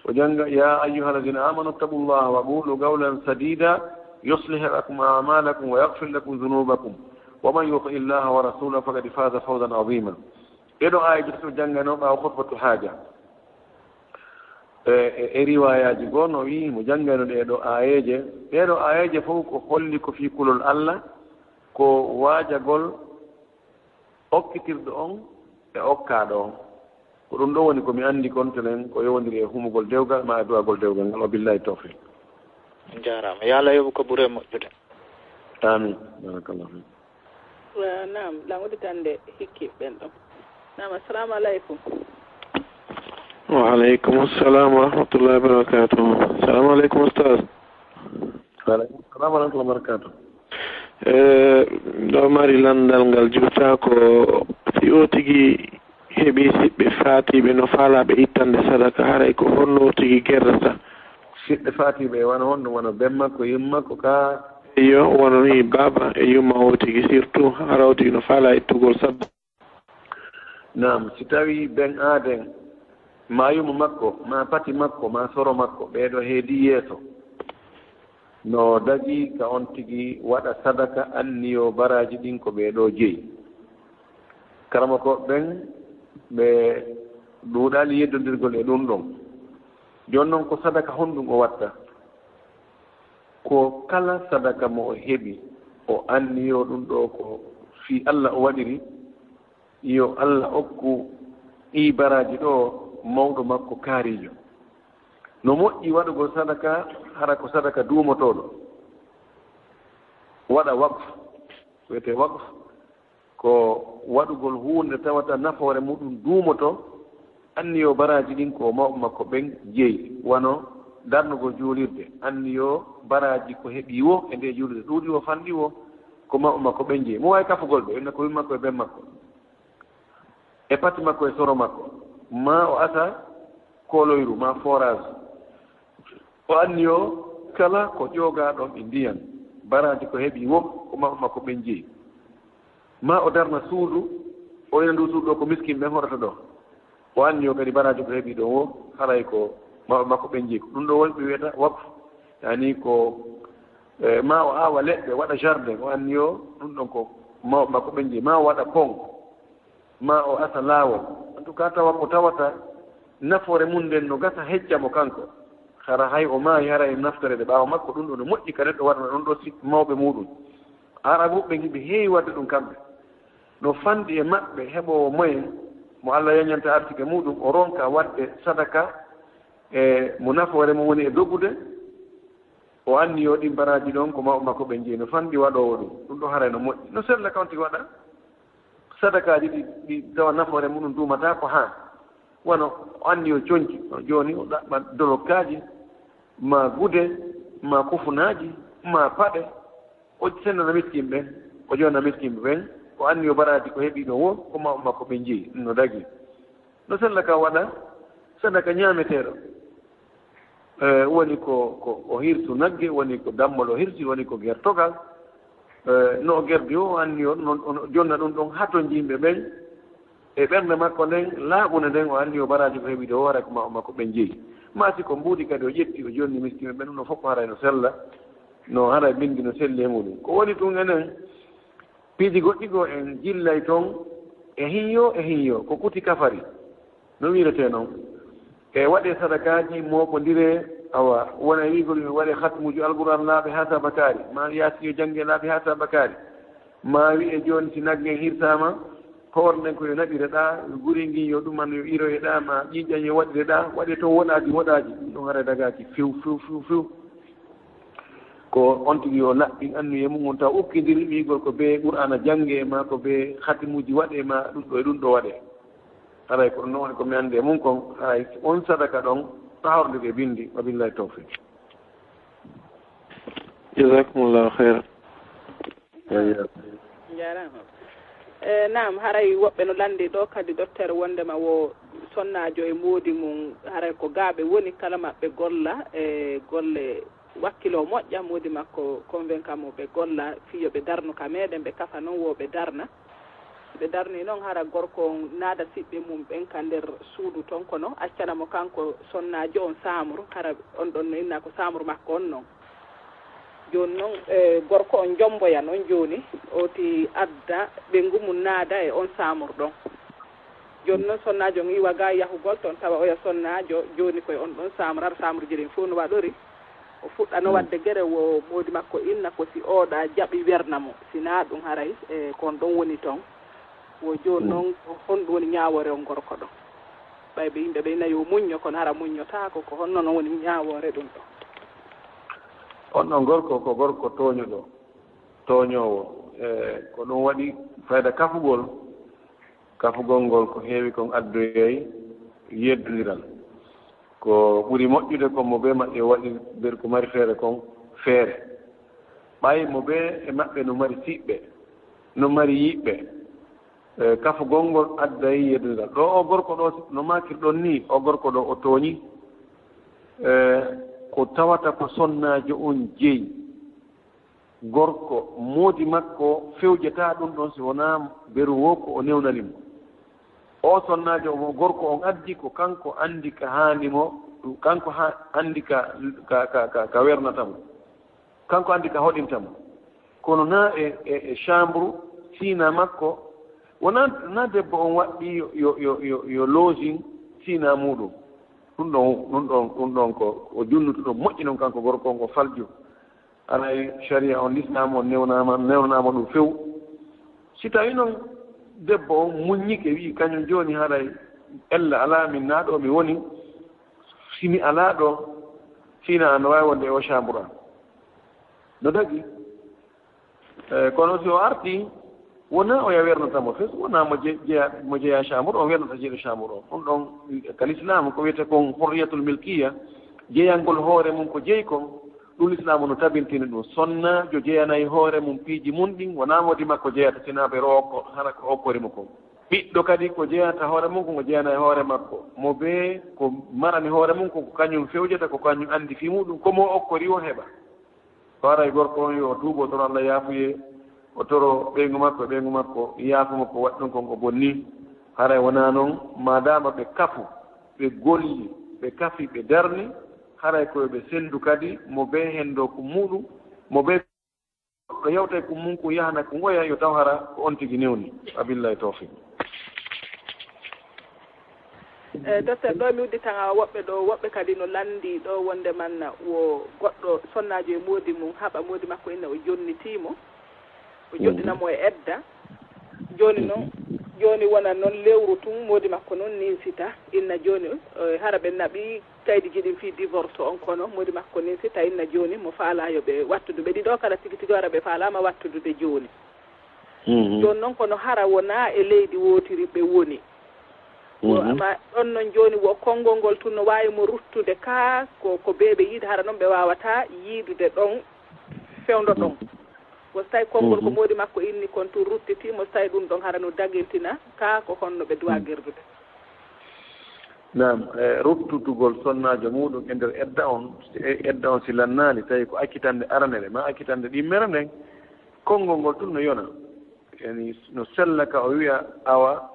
O jannga, "يا أيها الذين آمنوا اتقوا الله وقولوا قولا سديدا يصلح لكم أعمالكم ويغفر لكم ذنوبكم ومن يطع الله ورسوله فقد فاز فوزا عظيما." Ɗee ɗoo aayeeje tati o janngayno ɓaawo khutbatul haaja. E, e, e riwaayaaji goo no wi'i mo janngayno ɗee ɗoo aayeeje. Ɗee ɗoo aayeeje fof ko holli ko fii kulol Alla, ko waajagol okkitirɗo on e okkaaɗo on. Ko ɗum ɗoo woni ko mi anndi kon telen ko yowondiri e humugol dewgal maa e du'agol dewgal ngal. Wa billahi tawfiq. Njaaraama. Yo Allah yoɓu ko ɓuri moƴƴude. Amin. Barakallahu fik. Wa, naam, lan udditande hikki ɓen ɗon. Naam, assalamu aleykum. Wa aleykum assalam wa rahmatullahi wa barakatuh. Assalamu aleykum, Ustaz. Wa aleykum assalam wa rahmatullahi wa barakatuh. Eh, ɗo mari lanndal ngal juuta ko si o tigi heɓi siɓɓe faatiiɓe no faalaa ɓe ittande sadaka, haray ko honno o tigi gerdata? Siɓɓe faatiiɓe e wano honno? Wano ben makko, yumma makko ka? Iyo, wano ni baaba e yumma o tigi, surtout hara o tigi no faalaa ittugol sadaka. Naam, si tawi ben aaden Maa yumo makko, maa pati makko, maa soro makko, ɓee ɗoo heedii yeeso, no dagii ka on tigi waɗa sadaka anniyoo baraaji ɗin ko ɓee ɗoo jeyi. Karamokooɓe ɓen, ɓe ɗuuɗaali yeddondirgol e ɗun ɗon. Jooni non, ko sadaka honɗun o watta? Ko kala sadaka mo o heɓi, o anniyoo ɗun ɗoo ko fii Alla o waɗiri, yo Alla okku ɗii baraaji ɗoo mawɗo makko kaariijo. No moƴƴi waɗugol sadaka, hara ko sadaka duumotooɗo. Waɗa waqf, wiyetee waqf, ko waɗugol huunde tawata nafoore muɗum duumoto, anniyoo baraaji ɗin ko mawɓe makko ɓen jeyi, wano darnugol juulirde, anniyoo baraaji ko heɓi woo e ndee juulirde, ɗuuɗi woo, fanɗi woo, ko mawɓe makko ɓen jeyi. Mo waawi kafugol ɓe, inna ko yumma makko e ben makko, e pati makko e soro makko, maa o asa kooloyru, maa forage. O anniyoo kala ko ƴoogaa ɗon e ndiyan, baraaji ko heɓi woo, ko mawɓe makko ɓen jeyi. Maa o darna suudu, o wi'a nduu suudu ɗoo ko miskin ɓen horata ɗoo. O anniyoo kadi baraaji ko heɓi ɗon woo, haray ko mawɓe makko ɓen jeyi. Ko ɗun ɗoo woni ɓe wi'ata waqf, yani ko, eh, maa o aawa leɗɗe, waɗa jardin, o anniyoo ɗun ɗon ko mawɓe makko ɓen jeyi. Maa o waɗa pont, maa o asa laawol. En tout cas, tawa ko tawata nafoore mun nden no gasa hecca mo kanko. Hara hay o maayi, hara en naftoreede ɓaawo makko, ɗun ɗoo no moƴƴi ka neɗɗo waɗana ɗun ɗoo si mawɓe muɗum. Arabuɓe ɓen hiɓe heewi waɗde ɗun kamɓe. No fanɗi e maɓɓe heɓoowo moyen mo Alla yañanta arsike muɗum, o ronka waɗde sadaka e mo nafoore mun woni e dogude, o anniyoo ɗin baraaji ɗon ko mawɓe makko ɓen jeyi. No fanɗi waɗoowo ɗun. Ɗun ɗoo haray no moƴƴi. No sella ka on tigi waɗa sadakaaji ɗi, ɗi tawa nafoore muɗum duumataa ko haa. Wano o anniyoo conci, no jooni o ɗaɓɓa dolokkaaji, maa gude, maa kufunaaji, maa paɗe, o sennana miskin ɓen, o jonna miskin ɓen, o anniyoo baraaji ko heɓi ɗon woo, ko mawɓe makko ɓen jeyi, no dagii. No sella ka waɗa sadaka ñaameteeɗo. Eh, woni ko, ko o hirsu nagge, woni ko dammol o hirsi, woni ko gertogal. Eh, no o gerdi o, o anni o, no, o jonna ɗun ɗon hatonji yimɓe ɓen. E ɓernde makko nden, laaɓunde nden, o anni o baraaji ko heɓi ɗo, o hara ko ma-, makko ɓen jeyi. Maa si ko mbuuɗi kadi o ƴetti, o jonni miskiino ɓen, ɗun ɗon fof ko haray no sella, no haray binndi no selli e muɗum. Ko woni tun enen, piiji goɗɗi goo en jillay ton e hinyoo e hinyoo, ko kuti kafari, no wiiretee non. E waɗee sadakaaji, mooɓondiree, awa, wona e wiigol yo waɗee hatmuuji Alquraan laaɓe haa tabakaari, maa Yaasin yo janngee laaɓe haa tabakaari, maa wi'ee jooni si naggen hirsaama, hoore nden ko yo naɓire ɗaa, guri ngin yo ɗuman yo iroye ɗaa, maa ƴiiƴan yo waɗire ɗaa, waɗee ton woɗaaji woɗaaji, ɗun ɗon haray dagaaki few, few, few, few. Ko on tigi yo laɓɓin anniye mun on, taw ukkindiri wiigol ko bee Qur'aana janngee, maa ko bee hatimuuji waɗee, maa ɗun ɗoo e ɗun ɗoo waɗee. Haray ko ɗun woni ko mi anndi e mun kon, haray on sadaka ɗon, tahorndir e binndi. Wa billahi tawfiq. Jazakumullahu khairan. Wa iyyakum. Njaaraama. E, naam, haray woɓɓe no lanndii ɗoo kadi, docteur, wonndema wo sonnaajo e moodi mum, haray ko gaa ɓe woni, kala maɓɓe golla e golle wakkiloo moƴƴa, moodi makko convainca mo ɓe golla, fii yo ɓe darnu ka meɗen, ɓe kafa non wo ɓe darna. Si ɓe darnii non, hara gorko on naada siɓɓe mum ɓen ka nder suudu ton, kono accana mo kanko sonnaajo on saamuru, hara on ɗon no inna ko saamuru makko on non. Jooni non, e, gorko on jomboya non jooni, oti adda ɓeyngu mum naada e on saamuru ɗon. Jooni non sonnaajo on iwa gaa yahugol ton, tawa oya sonnaajo jooni koye on ɗon saamuru, hara saamuruuji ɗin fof no waɗori. O fuɗɗa no waɗde gere wo moodi makko inna ko si ooɗa jaɓi werna mo, si naa ɗum haray, e, ko on ɗon woni ton. Wo jooni non, ko honɗum woni ñaawoore on gorko ɗon? Ɓay ɓe yimɓe ɓe inna yo muñño, kono hara muññotaako, ko honno non woni ñaawoore ɗum ɗon? On ɗon gorko ko gorko tooñuɗo, tooñoowo. E, ko ɗum waɗi fayda kafugol, kafugol ngol ko heewi kon addoyay yeddondiral. Ko ɓuri moƴƴude kon mo bee maɓɓe waɗi nder ko mari feere kon feere. Ɓay mo bee e maɓɓe no mari siɓɓe, no mari yiɓɓe, e, kafugol ngol adday yeddondiral. Ɗo o gorko ɗo, no maakirɗon ni, o gorko ɗo o tooñi, e, ko tawata ko sonnaajo on jeyi. Gorko, moodi makko fewjataa ɗum ɗon si wonaa beru woo ko o newnani mo. O sonnaajo mo gorko on addi ko kanko anndi ka haani mo, kanko ha-, anndi ka, ka, ka, ka, ka wernata mo. Kanko anndi ka hoɗinta mo. Kono na e, e, e chambre siina makko, wona na debbo on waɗɗi yo, yo, yo, yo, yo login siina muɗum. Ɗum ɗon, ɗum ɗon, ɗum ɗon ko o junnutuɗo moƴƴi non kanko gorko on, o falju. Haray sharia on, lislaam on newnaama, newnanaama ɗum few. Si tawi noon debbo on muññike, wi'i kañum jooni haray ella alaa, min naa ɗo mi woni, si mi alaa ɗo, fina an no waawi wonde e o chambre an. No dagi. Eh, kono si o arti, wona oya wernata mo fes, wona mo je-, jeya, mo jeya chambre, on wernata jeeɗo chambre o. Ɗum ɗon, ka lislaam, ko wiyete kon hurriyatul milkiya, jeyangol hoore mum ko jeyi kon, ɗum lislaam no tabintini ɗum. Sonnaajo jeyanay hoore mum piiji mum ɗin, wona moodi makko jeyata, sina ɓe ro okko, hara ko okkori mo kon. Ɓiɗɗo kadi ko jeyata hoore mum, ko mo jeyanay hoore makko. Mo bee ko marani hoore mum, ko kañum fewjata, ko kañum anndi fii muɗum, ko mo okkori o heɓa. O ara e gorko on, yo o tuubo, o toro Allah yaafuyee, o toro ɓeyngu makko e ɓeyngu makko yaafo makko, waɗi ɗum kon ko bonni. Haray wonaa non, maadaama ɓe kafu, ɓe golli, ɓe kafi, ɓe darni, haray ko yo ɓe senndu kadi, mo bee henndoo ko muɗum, mo bee ko yawta e ko mum ko yahana ko ngoya, yo taw hara ko on tigi newni. Wabillahi tawfiq. E, docteur, ɗo mi udditan awa woɓɓe ɗo, woɓɓe kadi no lanndi ɗo wonde man wo goɗɗo sonnaajo e moodi mum haɓa, moodi makko inna o jonnitii mo, o joɗɗina mo e edda. Jooni noon, jooni wona noon lewru tun, moodi makko noon ninsita, inna jooni, e, hara ɓe naɓi kaydi jiɗin fii divorce on, kono moodi makko ninsita, inna jooni mo faalaa yo ɓe wattudu ɓe ɗiɗo kala tigi tigi, hara ɓe faalaama wattudude jooni. Mhm. Jooni noon, kono hara wonaa e leydi wootiri ɓe woni. Wo, mhm, amma ɗon noon jooni wo konngol ngol tun no waawi mo ruttude ka ko, ko bee ɓe yiide, hara noon ɓe waawataa yiidude ɗon fewndo ɗon. Mhm. Wo so tawi konngol ko, mhm, moodi makko inni kon tun ruttitii mo, so tawi ɗum ɗon hara no dagintina ka ko honno ɓe duwaa, mhm, gerdude. Naam, e, ruttutugol sonnaajo muɗum e nder edda on, e, edda on si lannaali, tawi ko accitannde aranere, maa accitannde ɗimmere nden, konngol ngol tun no yona. Yani, no sella ka o wi'a, awa,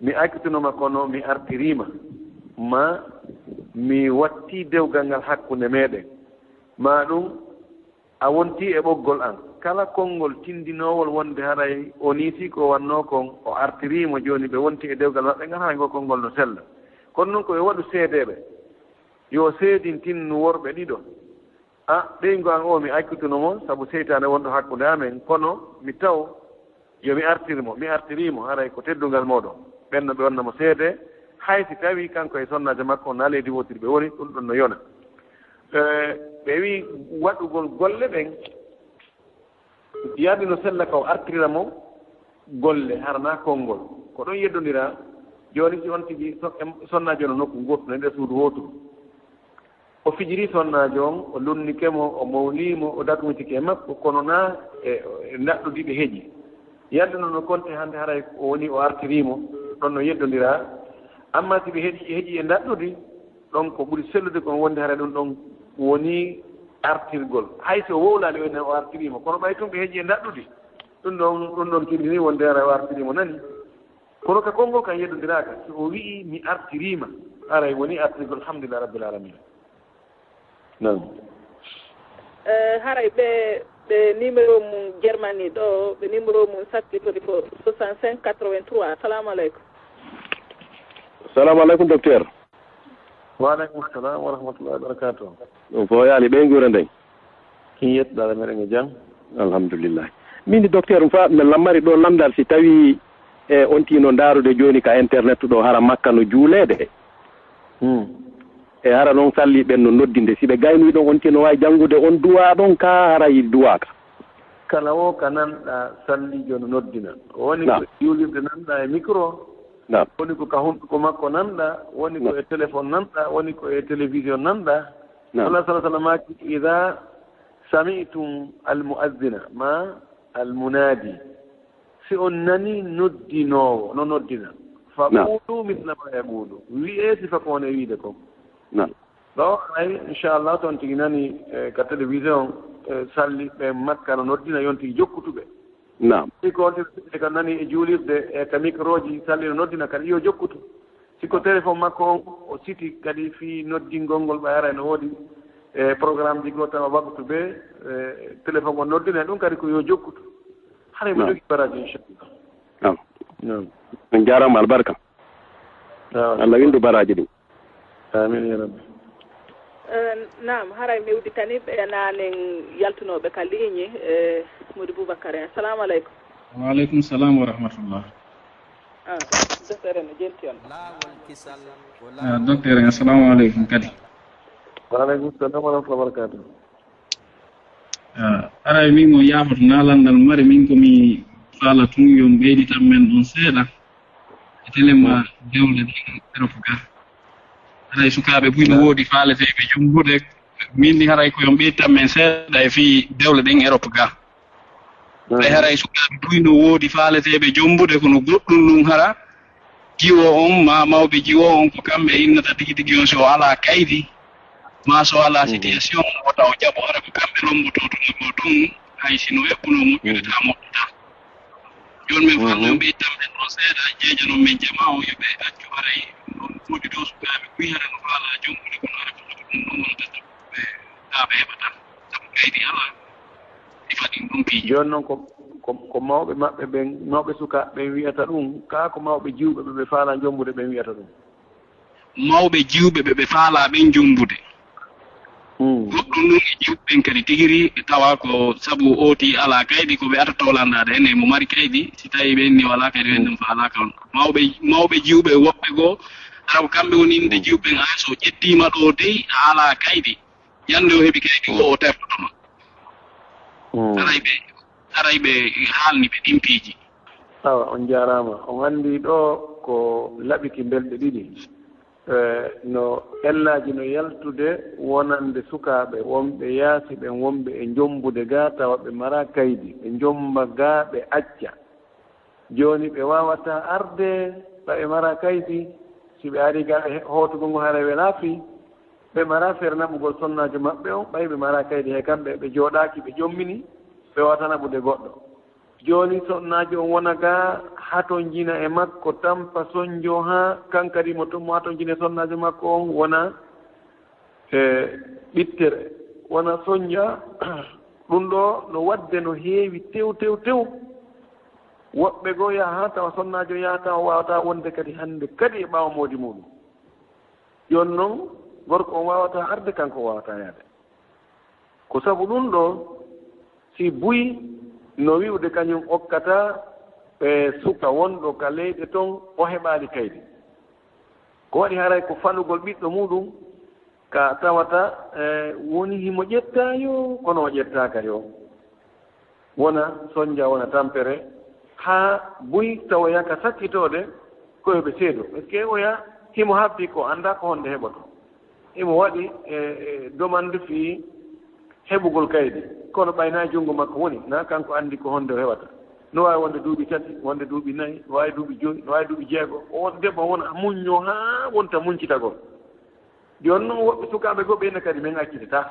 mi accituno ma kono mi artiriima, maa mi watti dewgal ngal hakkunde meɗen, maa ɗum a wonti e ɓoggol an. Kala konngol tindinoowol wonde haray o niisii ko wannoo kon, o artirii mo, jooni ɓe wonti e dewgal maɓɓe ngal, haray ngol konngol no sella. Kono noon ko yo waɗu seedeeɓe, yo seedintin worɓe ɗiɗo. A, ɓeyngu an o, mi accituno mo sabu seytaane wonɗo hakkunde amen, kono mi taw yo mi artir mo, mi artirii mo, haray ko teddungal mooɗon. Ɓen no ɓe wonna mo seede, hay si tawii kanko e sonnaajo makko na leydi wootiri ɓe woni, ɗum ɗon no yona. E, ɓe wi'i waɗugol golle ɗen, yaadi no sella ka o artirira mo golle, hara na konngol. Ko ɗon yeddondiraa. Jooni si on tigi so-, em, sonnaajo no nokku ngootu, no e nder suudu wooturu. O fijiri sonnaajo on, o lunnike mo, o mawlii mo, o dakmitike e makko, kono na e, e ndaɗɗudi ɓe heƴi. Yalɗuno no konti hannde haray o woni o artirii mo, ɗon no yeddondiraa. Amma si ɓe heƴi, heƴi e ndaɗɗudi, ɗon ko ɓuri sellude kon wonde haray ɗum ɗon woni artirgol. Hay so wowlaali o enen o artirii mo, kono ɓay tun ɓe heƴi e ndaɗɗudi, ɗum ɗon, ɗum ɗon tindini wonde haray o artirii mo nani. Kono ka konngol kan yeddondiraaka. So o wi'i, "Mi artiriima," haray woni artirgol, alhamdulillah rabbil alamina. Naam. Eh, haray ɓe, ɓe numéro mum Germany ɗo, ɓe numéro mum sakkitori ko soixante-cinq quatre-vingt-trois. Assalamu aleykum. Assalamu aleykum, docteur. Wa aleykum salam wa rahmatullahi wa barakatuh. Ɗum fof yaali ɓe nguura nden. Kin yettuɗo Allah meɗen e jam. Alhamdulillah. Min, docteur, mi fa-, mi lammari ɗo lanndal si tawi e on tino ndaarude jooni ka internet ɗo, hara Makka no juuleede. Hmm. E hara noon salli ɓen no noddinde. Si ɓe gaynoyi ɗon, on tino waawi janngude on duwaa ɗon ka hara yi duwaaka. Kala wo ka nanɗa sallijo no noddina. Woni ko e juulirde nanɗa e micro. Naam. Woni ko ka hunduko makko nanɗa. Woni ko e téléphone nanɗa. Woni ko e télévision nanɗa. Naam. Allah sallallahu alaihi wasallam maaki, "Idha sami'tum al-mu'adhdhina," ma al-munadi. Si on nani noddinoowo no noddina, fa qulu misla ma yaqulu. Wi'e sifa ko on e wiide kon. Naam. Ɗo, ay, inchallah, ton tigi nani, eh, ka télévision, eh, salli ɓe Makka no noddina, yon tigi jokkutuɓe. Naam. Si ko on tigi kam nani e juulirde e ka microji salli no noddina kadi yo jokkutu. Si ko téléphone makko on o siti kadi fii noddingol ngol ɓay haray no woodi e programme ji goo tawa waktu bee e téléphone on noddina ɗum kadi ko yo jokkutu. Haray mo Naam. Jogii baraaji inchallah. Naam. Naam. On jaaraama albarka. Naam. Allah windu baraaji ɗin. Amin ya rabbi. Eh, naam, haray mi udditanii ɓe naanen yaltunooɓe ka liiñi, eh, Modi Boubacar en. Assalamu aleykum. Wa aleykum salam wa rahmatullah. Ah, docteur en no jenti on. Ah, docteur en, assalamu aleykum kadi. Wa aleykum salam wa rahmatullahi wa barakatuh. Ah, haray min on yaafoto naalandal mari min ko mi faala tun yo on ɓeyditan men ɗon seeɗa. E telen ma dewle ɗen Europe ga. Haray sukaaɓe buy no woodi faaleteeɓe jombude. Min ni haray ko yo on ɓeyditan men seeɗa e fii dewle ɗen Europe ga. Haray, haray sukaaɓe buy no woodi faaleteeɓe jombude kono goɗɗum ɗum hara. Jiwo on, maa mawɓe jiwo on, ko kamɓe innata tigi tigi on si o alaa kaydi, maa so o alaa situation, wota o jaɓo. Hara ko kamɓe lombotoo to nagoo ton, hay si no eɓɓunoo moƴƴude, taa moƴƴutaa. Jooni min fanno ɓe ittan ɓen ɗon seeɗa, jeejanon men jamaa on, yo ɓe accu haray, ɗon woodi ɗoo sukaaɓe buy hara no faalaa jombude, kono hara ko ɗum ɗon wonata ɓe, taa ɓe heɓata, sabu kaydi alaa. Jooni noon ko, ko, ko mawɓe maɓɓe ɓen, mawɓe sukaaɓe ɓen wi'ata ɗum, kaa ko mawɓe jiwɓe ɓe ɓe faalaa jombude ɓen wi'ata ɗum? Mawɓe jiwɓe ɓe ɓe faalaa ɓen jombude. Hmm. Goɗɗum ɗum e jiwɓe ɓen kadi tigiri, tawa ko sabu ooti alaa kaydi, ko ɓe atotoo landaade, enen mo mari kaydi, si tawii ɓen ni walaa kaydi, ɓen ɗum faalaaka on. Mawɓe, mawɓe jiwɓe woɓɓe goo, hara ko kamɓe woni innde jiwɓe ɓen, hay so ƴettiima ɗoo dey, a alaa kaydi. Ñande o heɓi kaydi o, o tertoto ma. Hmm. Haray ɓe, haray ɓe haalni ɓe ɗin piiji. Awa, on jaaraama. On anndi ɗoo ko laɓi ki belɗe ɗiɗi. Eh, no ellaaji no yaltude wonande sukaaɓe wonɓe yaasi ɓen, wonɓe e jombude gaa tawa ɓe maraa kaydi, ɓe jomba gaa ɓe acca. Jooni ɓe waawataa arde, ɓay ɓe maraa kaydi. Si ɓe arii gaa ɓe he-, hootugol ngol haray welaa fii. Ɓe maraa feere naɓugol sonnaajo maɓɓe on, ɓay ɓe maraa kaydi. He kamɓe ɓe jooɗaaki, ɓe ƴommini, ɓe waawataa naɓude goɗɗo. Jooni sonnaajo on wona gaa, hatonjina e makko, tampa, sonjoo haa kan kadi mo to-, mo hatonjina e sonnaajo makko on wona e ɓittere, wona sonja. Ɗum ɗoo no waɗde no heewi tew, tew, tew. Woɓɓe goo yaha haa tawa sonnaajo yaha tawa waawataa wonde kadi hannde kadi e ɓaawo moodi muuɗum. Jooni noon, gorko on waawataa arde, kanko waawataa yaade. Ko sabu ɗum ɗoo, si buy no wi'ude kañum okkataa, e, suka wonɗo ka leyɗe ton, o heɓaali kaydi. Ko waɗi haray ko falugol ɓiɗɗo muuɗum, ka tawata, e, woni himo ƴettaa yo, kono o ƴettaaka yo. Wona sonja, wona tampere, haa buy tawoya ka sakkitoode ko yo ɓe seedo. Est-ce que oya himo habdi ko anndaa ko honde heɓoto? Himo waɗi, e, e, demande fii heɓugol kaydi, kono ɓay naa junngo makko woni, naa kanko anndi ko honde o heɓata. No waawi wonde duuɓi tati, wonde duuɓi nayi, no waawi duuɓi joyi, no waawi duuɓi jeego. O won debbo wona muñño haa wonta muñcitagol. Jooni noon woɓɓe sukaaɓe goo ɓe ina kadi men accitataa.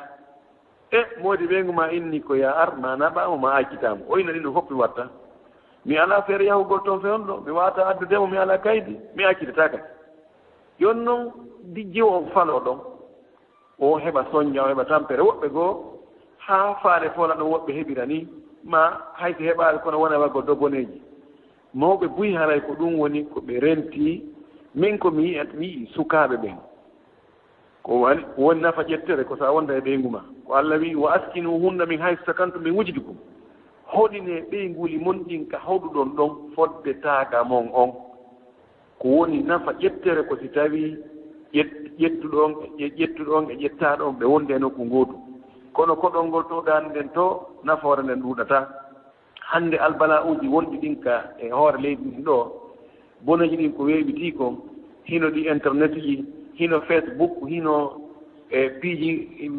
E moodi ɓeyngu maa inni ko yaa ar, maa naɓaa mo, maa accitataa mo. O ina ɗin ɗo fof mi watta. Mi alaa feere yahugol toon fewndo, mi waawataa addude mo, mi alaa kaydi, mi accitataa kadi. Jooni noon, dijji o on faloo ɗon. O heɓa sonja, o heɓa tampere. Woɓɓe goo, haa faale foola ɗon woɓɓe heɓira nii, maa hay si heɓaali kono wona waggol doboneeji. Mawɓe buy haray ko ɗum woni ko ɓe rentii, min ko mi yi'at, wi'i sukaaɓe ɓen. Ko wani, woni nafa ƴettere ko sa wonda e ɓeyngu ma. Ko Allah wi'i, "Wa askinuhunna min haysu sakantum min wujdikum." Hoɗinee ɓeynguuli mon ɗin ka hoɗuɗon ɗon fodde taaga mon on. Ko woni nafa ƴettere ko si tawii ƴet-, ƴettuɗo on e ƴe-, ƴettuɗo on e ƴettaaɗo on ɓe wonde e nokku ngootu. Kono koɗol ngol to ɗaani nden to, nafoore nden ɗuuɗataa. Hannde albala'uuji wonɗi ɗin ka e hoore leydi ndin ɗoo, boneeji ɗin ko weeɓitii kon, hino ɗi internetuji, hino Facebook, hino e piiji,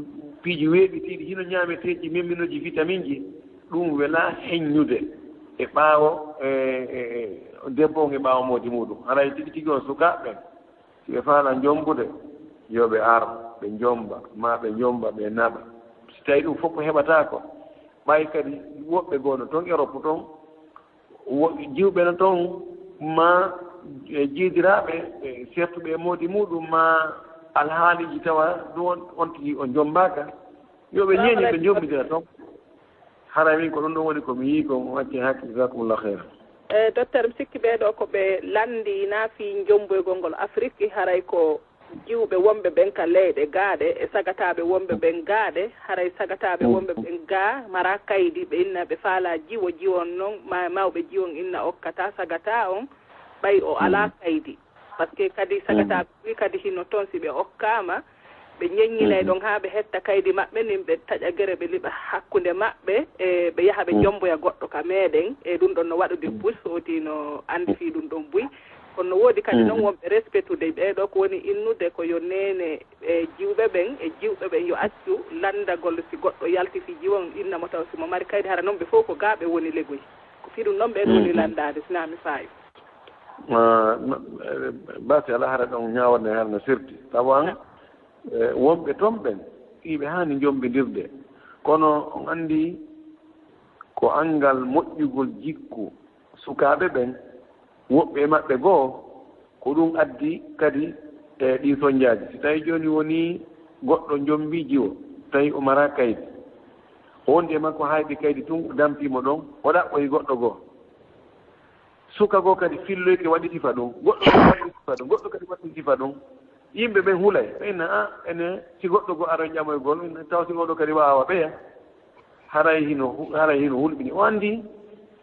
piiji weeɓitiiɗi, hino ñaameteeji memminooji vitaminji, ɗum welaa heññude e ɓaawo, e, e, e debbo on e ɓaawo moodi muuɗum. Haray tigi tigi on sukaaɓe ɓen, si ɓe faalaa jombude, yo ɓe ar, ɓe jomba, maa ɓe jomba, ɓe naɓa. Si tawii ɗum fof ko heɓataako, ɓay kadi woɓɓe goo no ton Europe ton, Wo-, jiwɓe no toon, ma e jeydiraaɓe, e seertuɓe e moodi muɗum, ma alhaaliiji tawa ɗum on, on tigi o jommbaaka. Yo ɓe ñeeñe, ɓe jommbidira toon. Haray min ko ɗum ɗon woni ko mi yii ko mo acci hakke. Jazakumullah khairan. E, docteur, mi sikki ɓee ɗoo ko ɓe lanndii naa fii jommboygol ngol Afrik, haray ko jiwɓe wonɓe ɓen ka leyɗe gaaɗe e sagataaɓe wonɓe ɓen gaaɗe, haray sagataaɓe wonɓe ɓen gaa maraa kaydi, ɓe inna ɓe faalaa jiwo, jiwo on non, ma-, mawɓe jiwo on inna okkataa sagataa on, ɓay o alaa kaydi. Parce que kadi sagataaɓe buy kadi hino toon, si ɓe okkaama, ɓe ñeññinay ɗon haa ɓe hetta kaydi maɓɓe nin, ɓe taƴa gere, ɓe liɓa hakkunde maɓɓe, e ɓe yaha ɓe jommboya goɗɗo ka meeɗen, e ɗum ɗon no waɗude bus, foti no anndi fii ɗum ɗon buy. Kono no woodi kadi non wonɓe respectude ɓee ɗoo, ko woni innude ko yo neene e jiwɓe ɓen, e jiwɓe ɓen yo accu lanndagol si goɗɗo yalti fii jiwo on, inna mo taw si mo mari kaydi, hara non ɓe fof ko gaa ɓe woni legoy. Ko fii ɗum non ɓeen woni lanndaade, si naa mi faayo. Ah, no, eh, basi alaa, hara ɗon ñaawande hara no serti. Tawa an, eh, wonɓe toon ɓen, fii ɓe haani jommbindirde. Kono on anndi ko anngal moƴƴugol jikku sukaaɓe ɓen, woɓɓe e maɓɓe goo, ko ɗum addi kadi e ɗii sonjaaji. Si tawii jooni wonii goɗɗo jommbii jiwo, tawi o maraa kaydi, o wondi e makko hayɓi kaydi tun, o dampii mo ɗon, o ɗaɓɓoyi goɗɗo goo. Suka goo kadi filloyke waɗi sifa ɗum, goɗɗo kadi waɗi sifa ɗum, goɗɗo kadi waɗi sifa ɗum. Yimɓe ɓen hulay, ɓe inna, "Ah, ene, si goɗɗo goo aroy ƴamoygol, taw si oɗo kadi waawa ɓeya." Haray hino hu-, haray hino hulɓini. O anndi,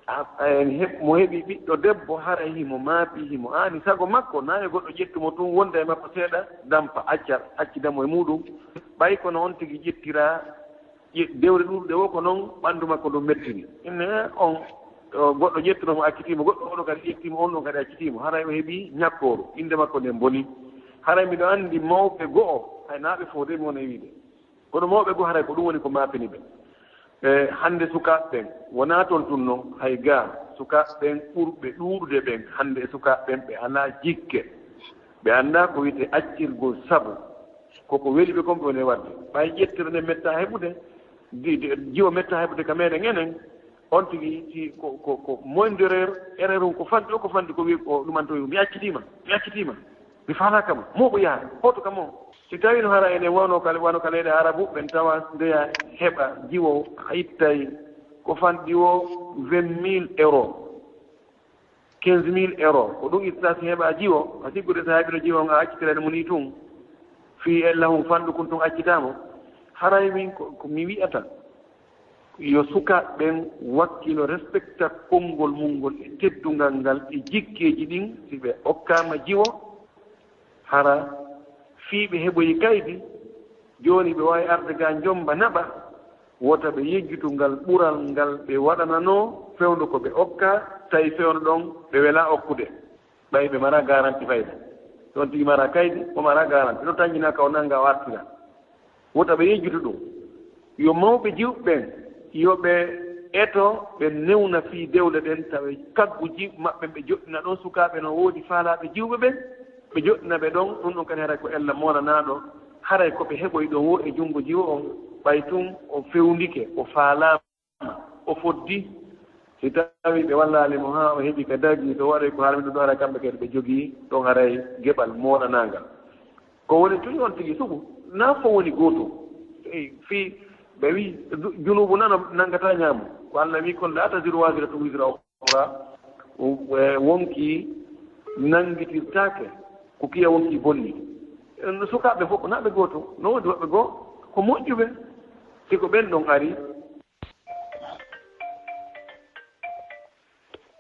a, a, en heɓ-, mo heɓi ɓiɗɗo debbo, haray himo maapi, himo aani sago makko, naa yo goɗɗo ƴettu mo tun, wonda e makko seeɗa, dampa, acca, accida mo e muɗum. Ɓay kono on tigi ƴettiraa, ƴe-, dewre ɗuuɗuɗe wo ko non ɓanndu makko ndun mettini. Inne on, o, goɗɗo ƴettuno mo, accitii mo, goɗɗo oɗo kadi ƴettii mo, on ɗon kadi accitii mo. Haray o heɓii ñakkooru, innde makko nden bonii. Haray miɗo anndi mawɓe go'o, hay naa ɓe fof de mi wona e wiide. Kono mawɓe goo haray ko ɗum woni ko maapini ɓe. E hannde sukaaɓe ɓen, wonaa toon tun non, hay gaa, sukaaɓe ɓen ɓurɓe ɗuuɗude ɓen, hannde e sukaaɓe ɓen ɓe alaa jikke. Ɓe anndaa ko wiyetee accirgol sabu. Ko ko weli ɓe kon ɓe woni e waɗde. Ɓay ƴettere nden mettaa heɓude, di-, di-, jiwo mettaa heɓude ka meeɗen enen, on tigi si ko, ko, ko moindre erreur, erreur on ko fanɗi, o ko fanɗi ko wi'i ko ɗumanto wi'i, "Mi accitiima, mi accitiima." Mi faalaaka mo. Mo ko yaha. Hoto ka mo. Si tawii no hara enen wano ka, wano ka leyɗe Arabu, ɓen tawa ndeya heɓa jiwo, a ittay ko fanɗi o vingt mille euros, quinze mille euros. Ko ɗum ittata si heɓa jiwo, a siggude sa heɓino jiwo on, a accitira mo ni tun. Fii ella hon fanɗu kun tun accitaama. Haray min ko, ko mi wi'ata. Yo sukaaɓe ɓen wakkilo, respecta konngol mun ngol e teddungal ngal e jikkeeji ɗin. Si ɓe okkaama jiwo, hara fii ɓe heɓoyi kaydi, jooni ɓe waawi arde ga njommba naɓa, wota ɓe yejjitu ngal ɓural ngal ɓe waɗananoo fewndo ko ɓe okkaa, tawi fewndo ɗon ɓe welaa okkude. Ɓay ɓe maraa garanti fayda. Si on tigi maraa kaydi, o maraa garanti. Ɗo tanjinaa ka o nannga o artira. Wota ɓe yejjitu ɗum. Yo mawɓe jiwɓe ɓen, yo ɓe eto, ɓe newna fii dewle ɗen, tawa kaggu jiwɓe maɓɓe ɓe joɗɗina ɗon sukaaɓe no woodi faalaaɓe jiwɓe ɓen, ɓe joɗɗina ɓe ɗon, ɗum ɗon kadi haray ko ella moonanaaɗo, haray ko ɓe heɓoyi ɗon wo e junngo jiwo on, ɓay tun o fewndike, o faalaama, o foddi, si tawii ɓe wallaali mo haa o heɓi ka daji, so waɗoy ko haalmi ɗum ɗo, haray kamɓe kadi ɓe jogii ɗon haray geɓal moonanaangal. Ko woni tun on tigi sugu, naa fof woni gootum. Eyi, fii ɓe wi'i, ju-, junuubu nano nanngataa ñaamu. Ko Allah wi'i kon, "Laa taziru waaziratun wizra ukhraa." E, wonkii nanngitirtaake ko kiya wonkii bonni. En sukaaɓe fof ko naa ɓe gootum. No woodi woɓɓe goo ko moƴƴuɓe. Si ko ɓen ɗon ari,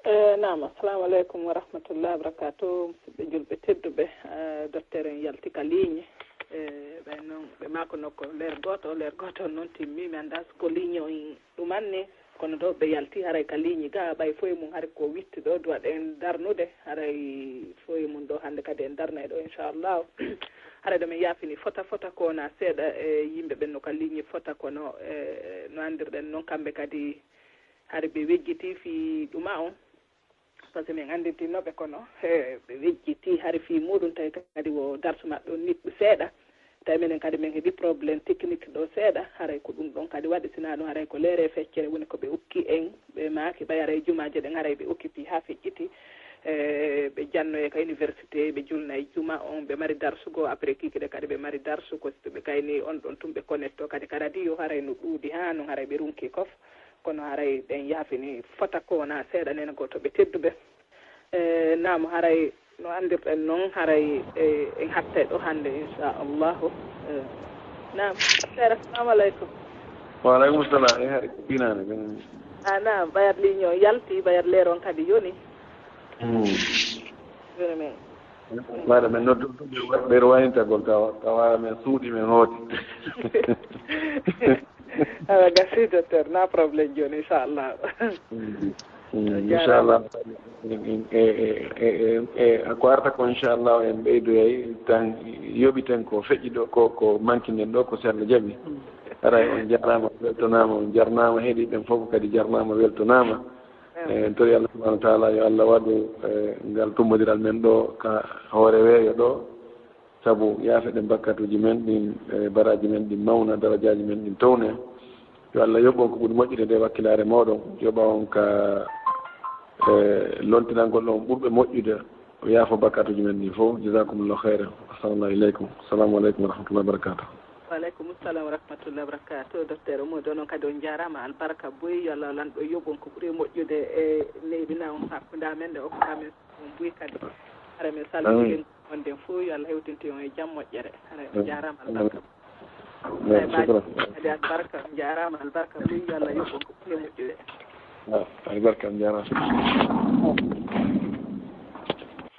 Eh, naam, assalamu aleykum wa rahmatullahi wa barakatuh. Musidɓe julɓe tedduɓe, eh, docteur en yalti ka ligne. Eh, ɓe noon, ɓe maako no ko leer gooto, leer gooto noon timmi. Mi anndaa so ko ligne on ɗumanni, kono ɗo ɓe yalti haray ka ligne ga, ɓay foye mum haray ko witti ɗo, duwaɗen darnude, haray foye mum ɗo hannde kadi en darnay ɗo, inchallahu. Haray ɗo min yaafini fota fota ko wona seeɗa, eh, yimɓe ɓen no ka ligne fota, kono, eh, no anndirɗen noon kamɓe kadi hari ɓe wejjiti fii ɗuma on, parce que min anndintinno ɓe kono, he, ɓe wejjiti hari fii muɗum, tawi kadi wo darsu maɓɓe on niɓɓu seeɗa. Tawi minen kadi min heɓi problème technique ɗo seeɗa, haray ko ɗum ɗon kadi waɗi, sinaa ɗum haray ko leere feccere woni ko ɓe ukki en, ɓe maaki ɓay haray jumaaje ɗen haray ɓe occupé haa feƴƴiti. E, ɓe jannoye ka université, ɓe julnay juma on, ɓe mari darsu goo, après kikiɗe kadi ɓe mari darsu, ko ɓe kayni on ɗon tun ɓe connecto kadi ka radio, haray no ɗuuɗi haa non haray ɓe runki kof. Kono haray ɗen yaafini fota ko wonaa seeɗa, nene gooto ɓe tedduɓe. E, naam, haray no anndirɗen non, haray, e, en hattay ɗo hannde, inchallahu. E, naam, seeɗa, assalamu aleykum. Wa aleykum salam. E, hari ko finaane, ben. A, naam, ɓayat ligne o yalti, ɓayat leer on kadi yoni. Hmm. Yoni men. Mbaɗa men noddu, ɓeɗo wayintagol tawa, tawa men suuɗi, men hooti. Awa, gasi, docteur, na problème jooni, inchallah. Mm, mm, inchallah. E, e, e, e, e, ko arta ko, inchallah, en ɓeydoyay tan, yoɓiten ko feƴƴi ɗo, ko, ko manki nden ɗo, ko Serlo Jaɓi. Aray, on jarama, weltonama, on jarnama, heɗiɓe ɓen fof kadi jarnama, weltonama. E, en tori Allah subhanahu wa taala, yo Allah waɗu, e, ngal tummodiral men ɗo ka hoore weeyo ɗo. Sabu yaafe ɗen bakkatuuji men ɗin, e, baraaji men ɗin mawna, darajaaji men ɗin towne. Yo Allah yoɓ on ko ɓuri moƴƴude nde wakkilaare mooɗon, yoɓa on ka, e, lontinangol on ɓurɓe moƴƴude, o yaafo bakkatuuji men ɗin fof. Jazakumullahu khairan. Assalamu aleykum. Assalamu aleykum wa rahmatullahi wa barakatuh. Wa aleykum salam wa rahmatullahi wa barakatuh. Docteur Mody, onon kadi on jaaraama, albarka boy, yo Allah lanɗo yoɓ on ko ɓuri moƴƴude e neeɓina on hakkunde amen nde okkuɗa men on buy kadi. Hara min salmini. Amin. Wonde fof yo Allah hewtintu on e jam moƴƴere. Hara on jaaraama albarka. Amin. Shukran. Kadi albarka, on jaaraama albarka. Min yo Allah yoɓ on ko ɓuri moƴƴude. Ah, albarka, on jaaraama.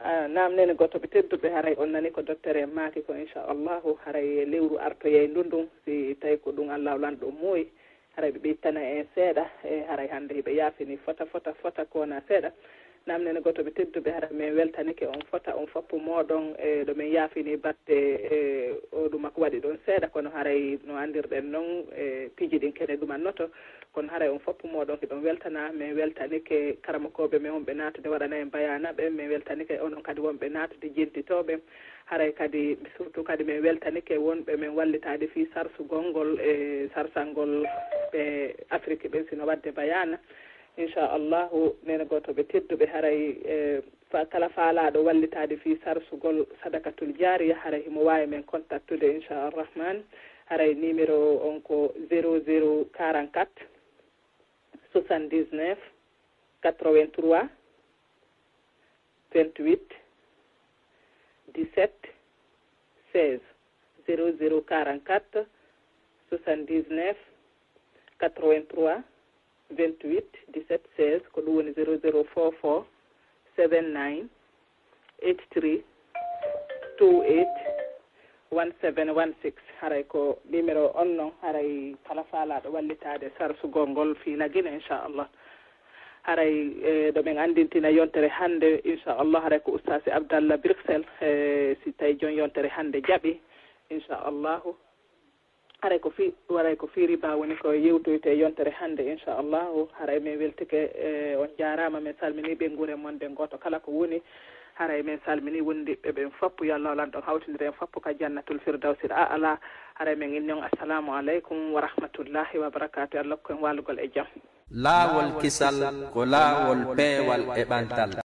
Ah, naam, nene goto ɓe tedduɓe, haray on nani ko docteur en maaki ko, inchallahu, haray lewru artoyay ndun ndun, si tawi ko ɗum Allah lanɗo mooyi. Haray ɓe ɓeytana en seeɗa, e haray hannde hiɓe yaafini fota, fota, fota ko wona seeɗa. Namnene goto ɓe tedduɓe, haray min weltanike on fota, on foppu mooɗon, e ɗo min yaafini batte, e o ɗuma ko waɗi ɗon seeɗa, kono haray no anndirɗen non, e piiji ɗin kene ɗumannoto, kono haray on foppu mooɗon hiɗon weltana, min weltanike karamokooɓe men wonɓe naatude waɗana en bayaana ɓen, min weltanike onon kadi wonɓe naatude jentitooɓe, haray kadi, surtout kadi min weltanike wonɓe min wallitaade fii sarsugol ngol e sarsangol ɓe Afrik ɓen, sino waɗde bayaana. Inchallahu, nene gooto ɓe tedduɓe, haray, e, fa-, kala faalaaɗo wallitaade fii sarsugol sadakatul jaariya, haray himo waawi min contactude, inchalrahman. Haray numéro on ko zéro zéro quarante-quatre, soixante-dix-neuf, quatre-vingt-trois, vingt-huit, dix-sept, seize, zéro zéro quarante-quatre, soixante-dix-neuf, quatre-vingt-trois, vingt-huit, dix-sept, seize, ko ɗum woni zéro zéro four four seven nine eight three two eight one seven one six. Haray ko numéro on non, haray kala faalaaɗo wallitaade sarsugol ngol fii Lagine, inchallah. Haray, e, ɗo min anndintina yontere hannde, inchallah, haray ko Oustaz Abdallah Bruxelles, e, si tawi jon yontere hannde jaɓi, inchallahu. Haray ko fi-, haray ko fii riba woni ko yewtoyte yontere hannde, inchallahu. Haray min weltike, e, on jaaraama, min salmini ɓe nguure mon nden gooto kala ko woni. Haray min salmini wondiɓɓe ɓen foppu, yo Allah lanɗo on hawtindira en foppu ka jannatul firdawsil a'la. Haray min inni on assalamu aleykum wa rahmatullahi wa barakatuh. Allah hokku en waalugol e jam. Laawol kisal ko laawol peewal e ɓantal.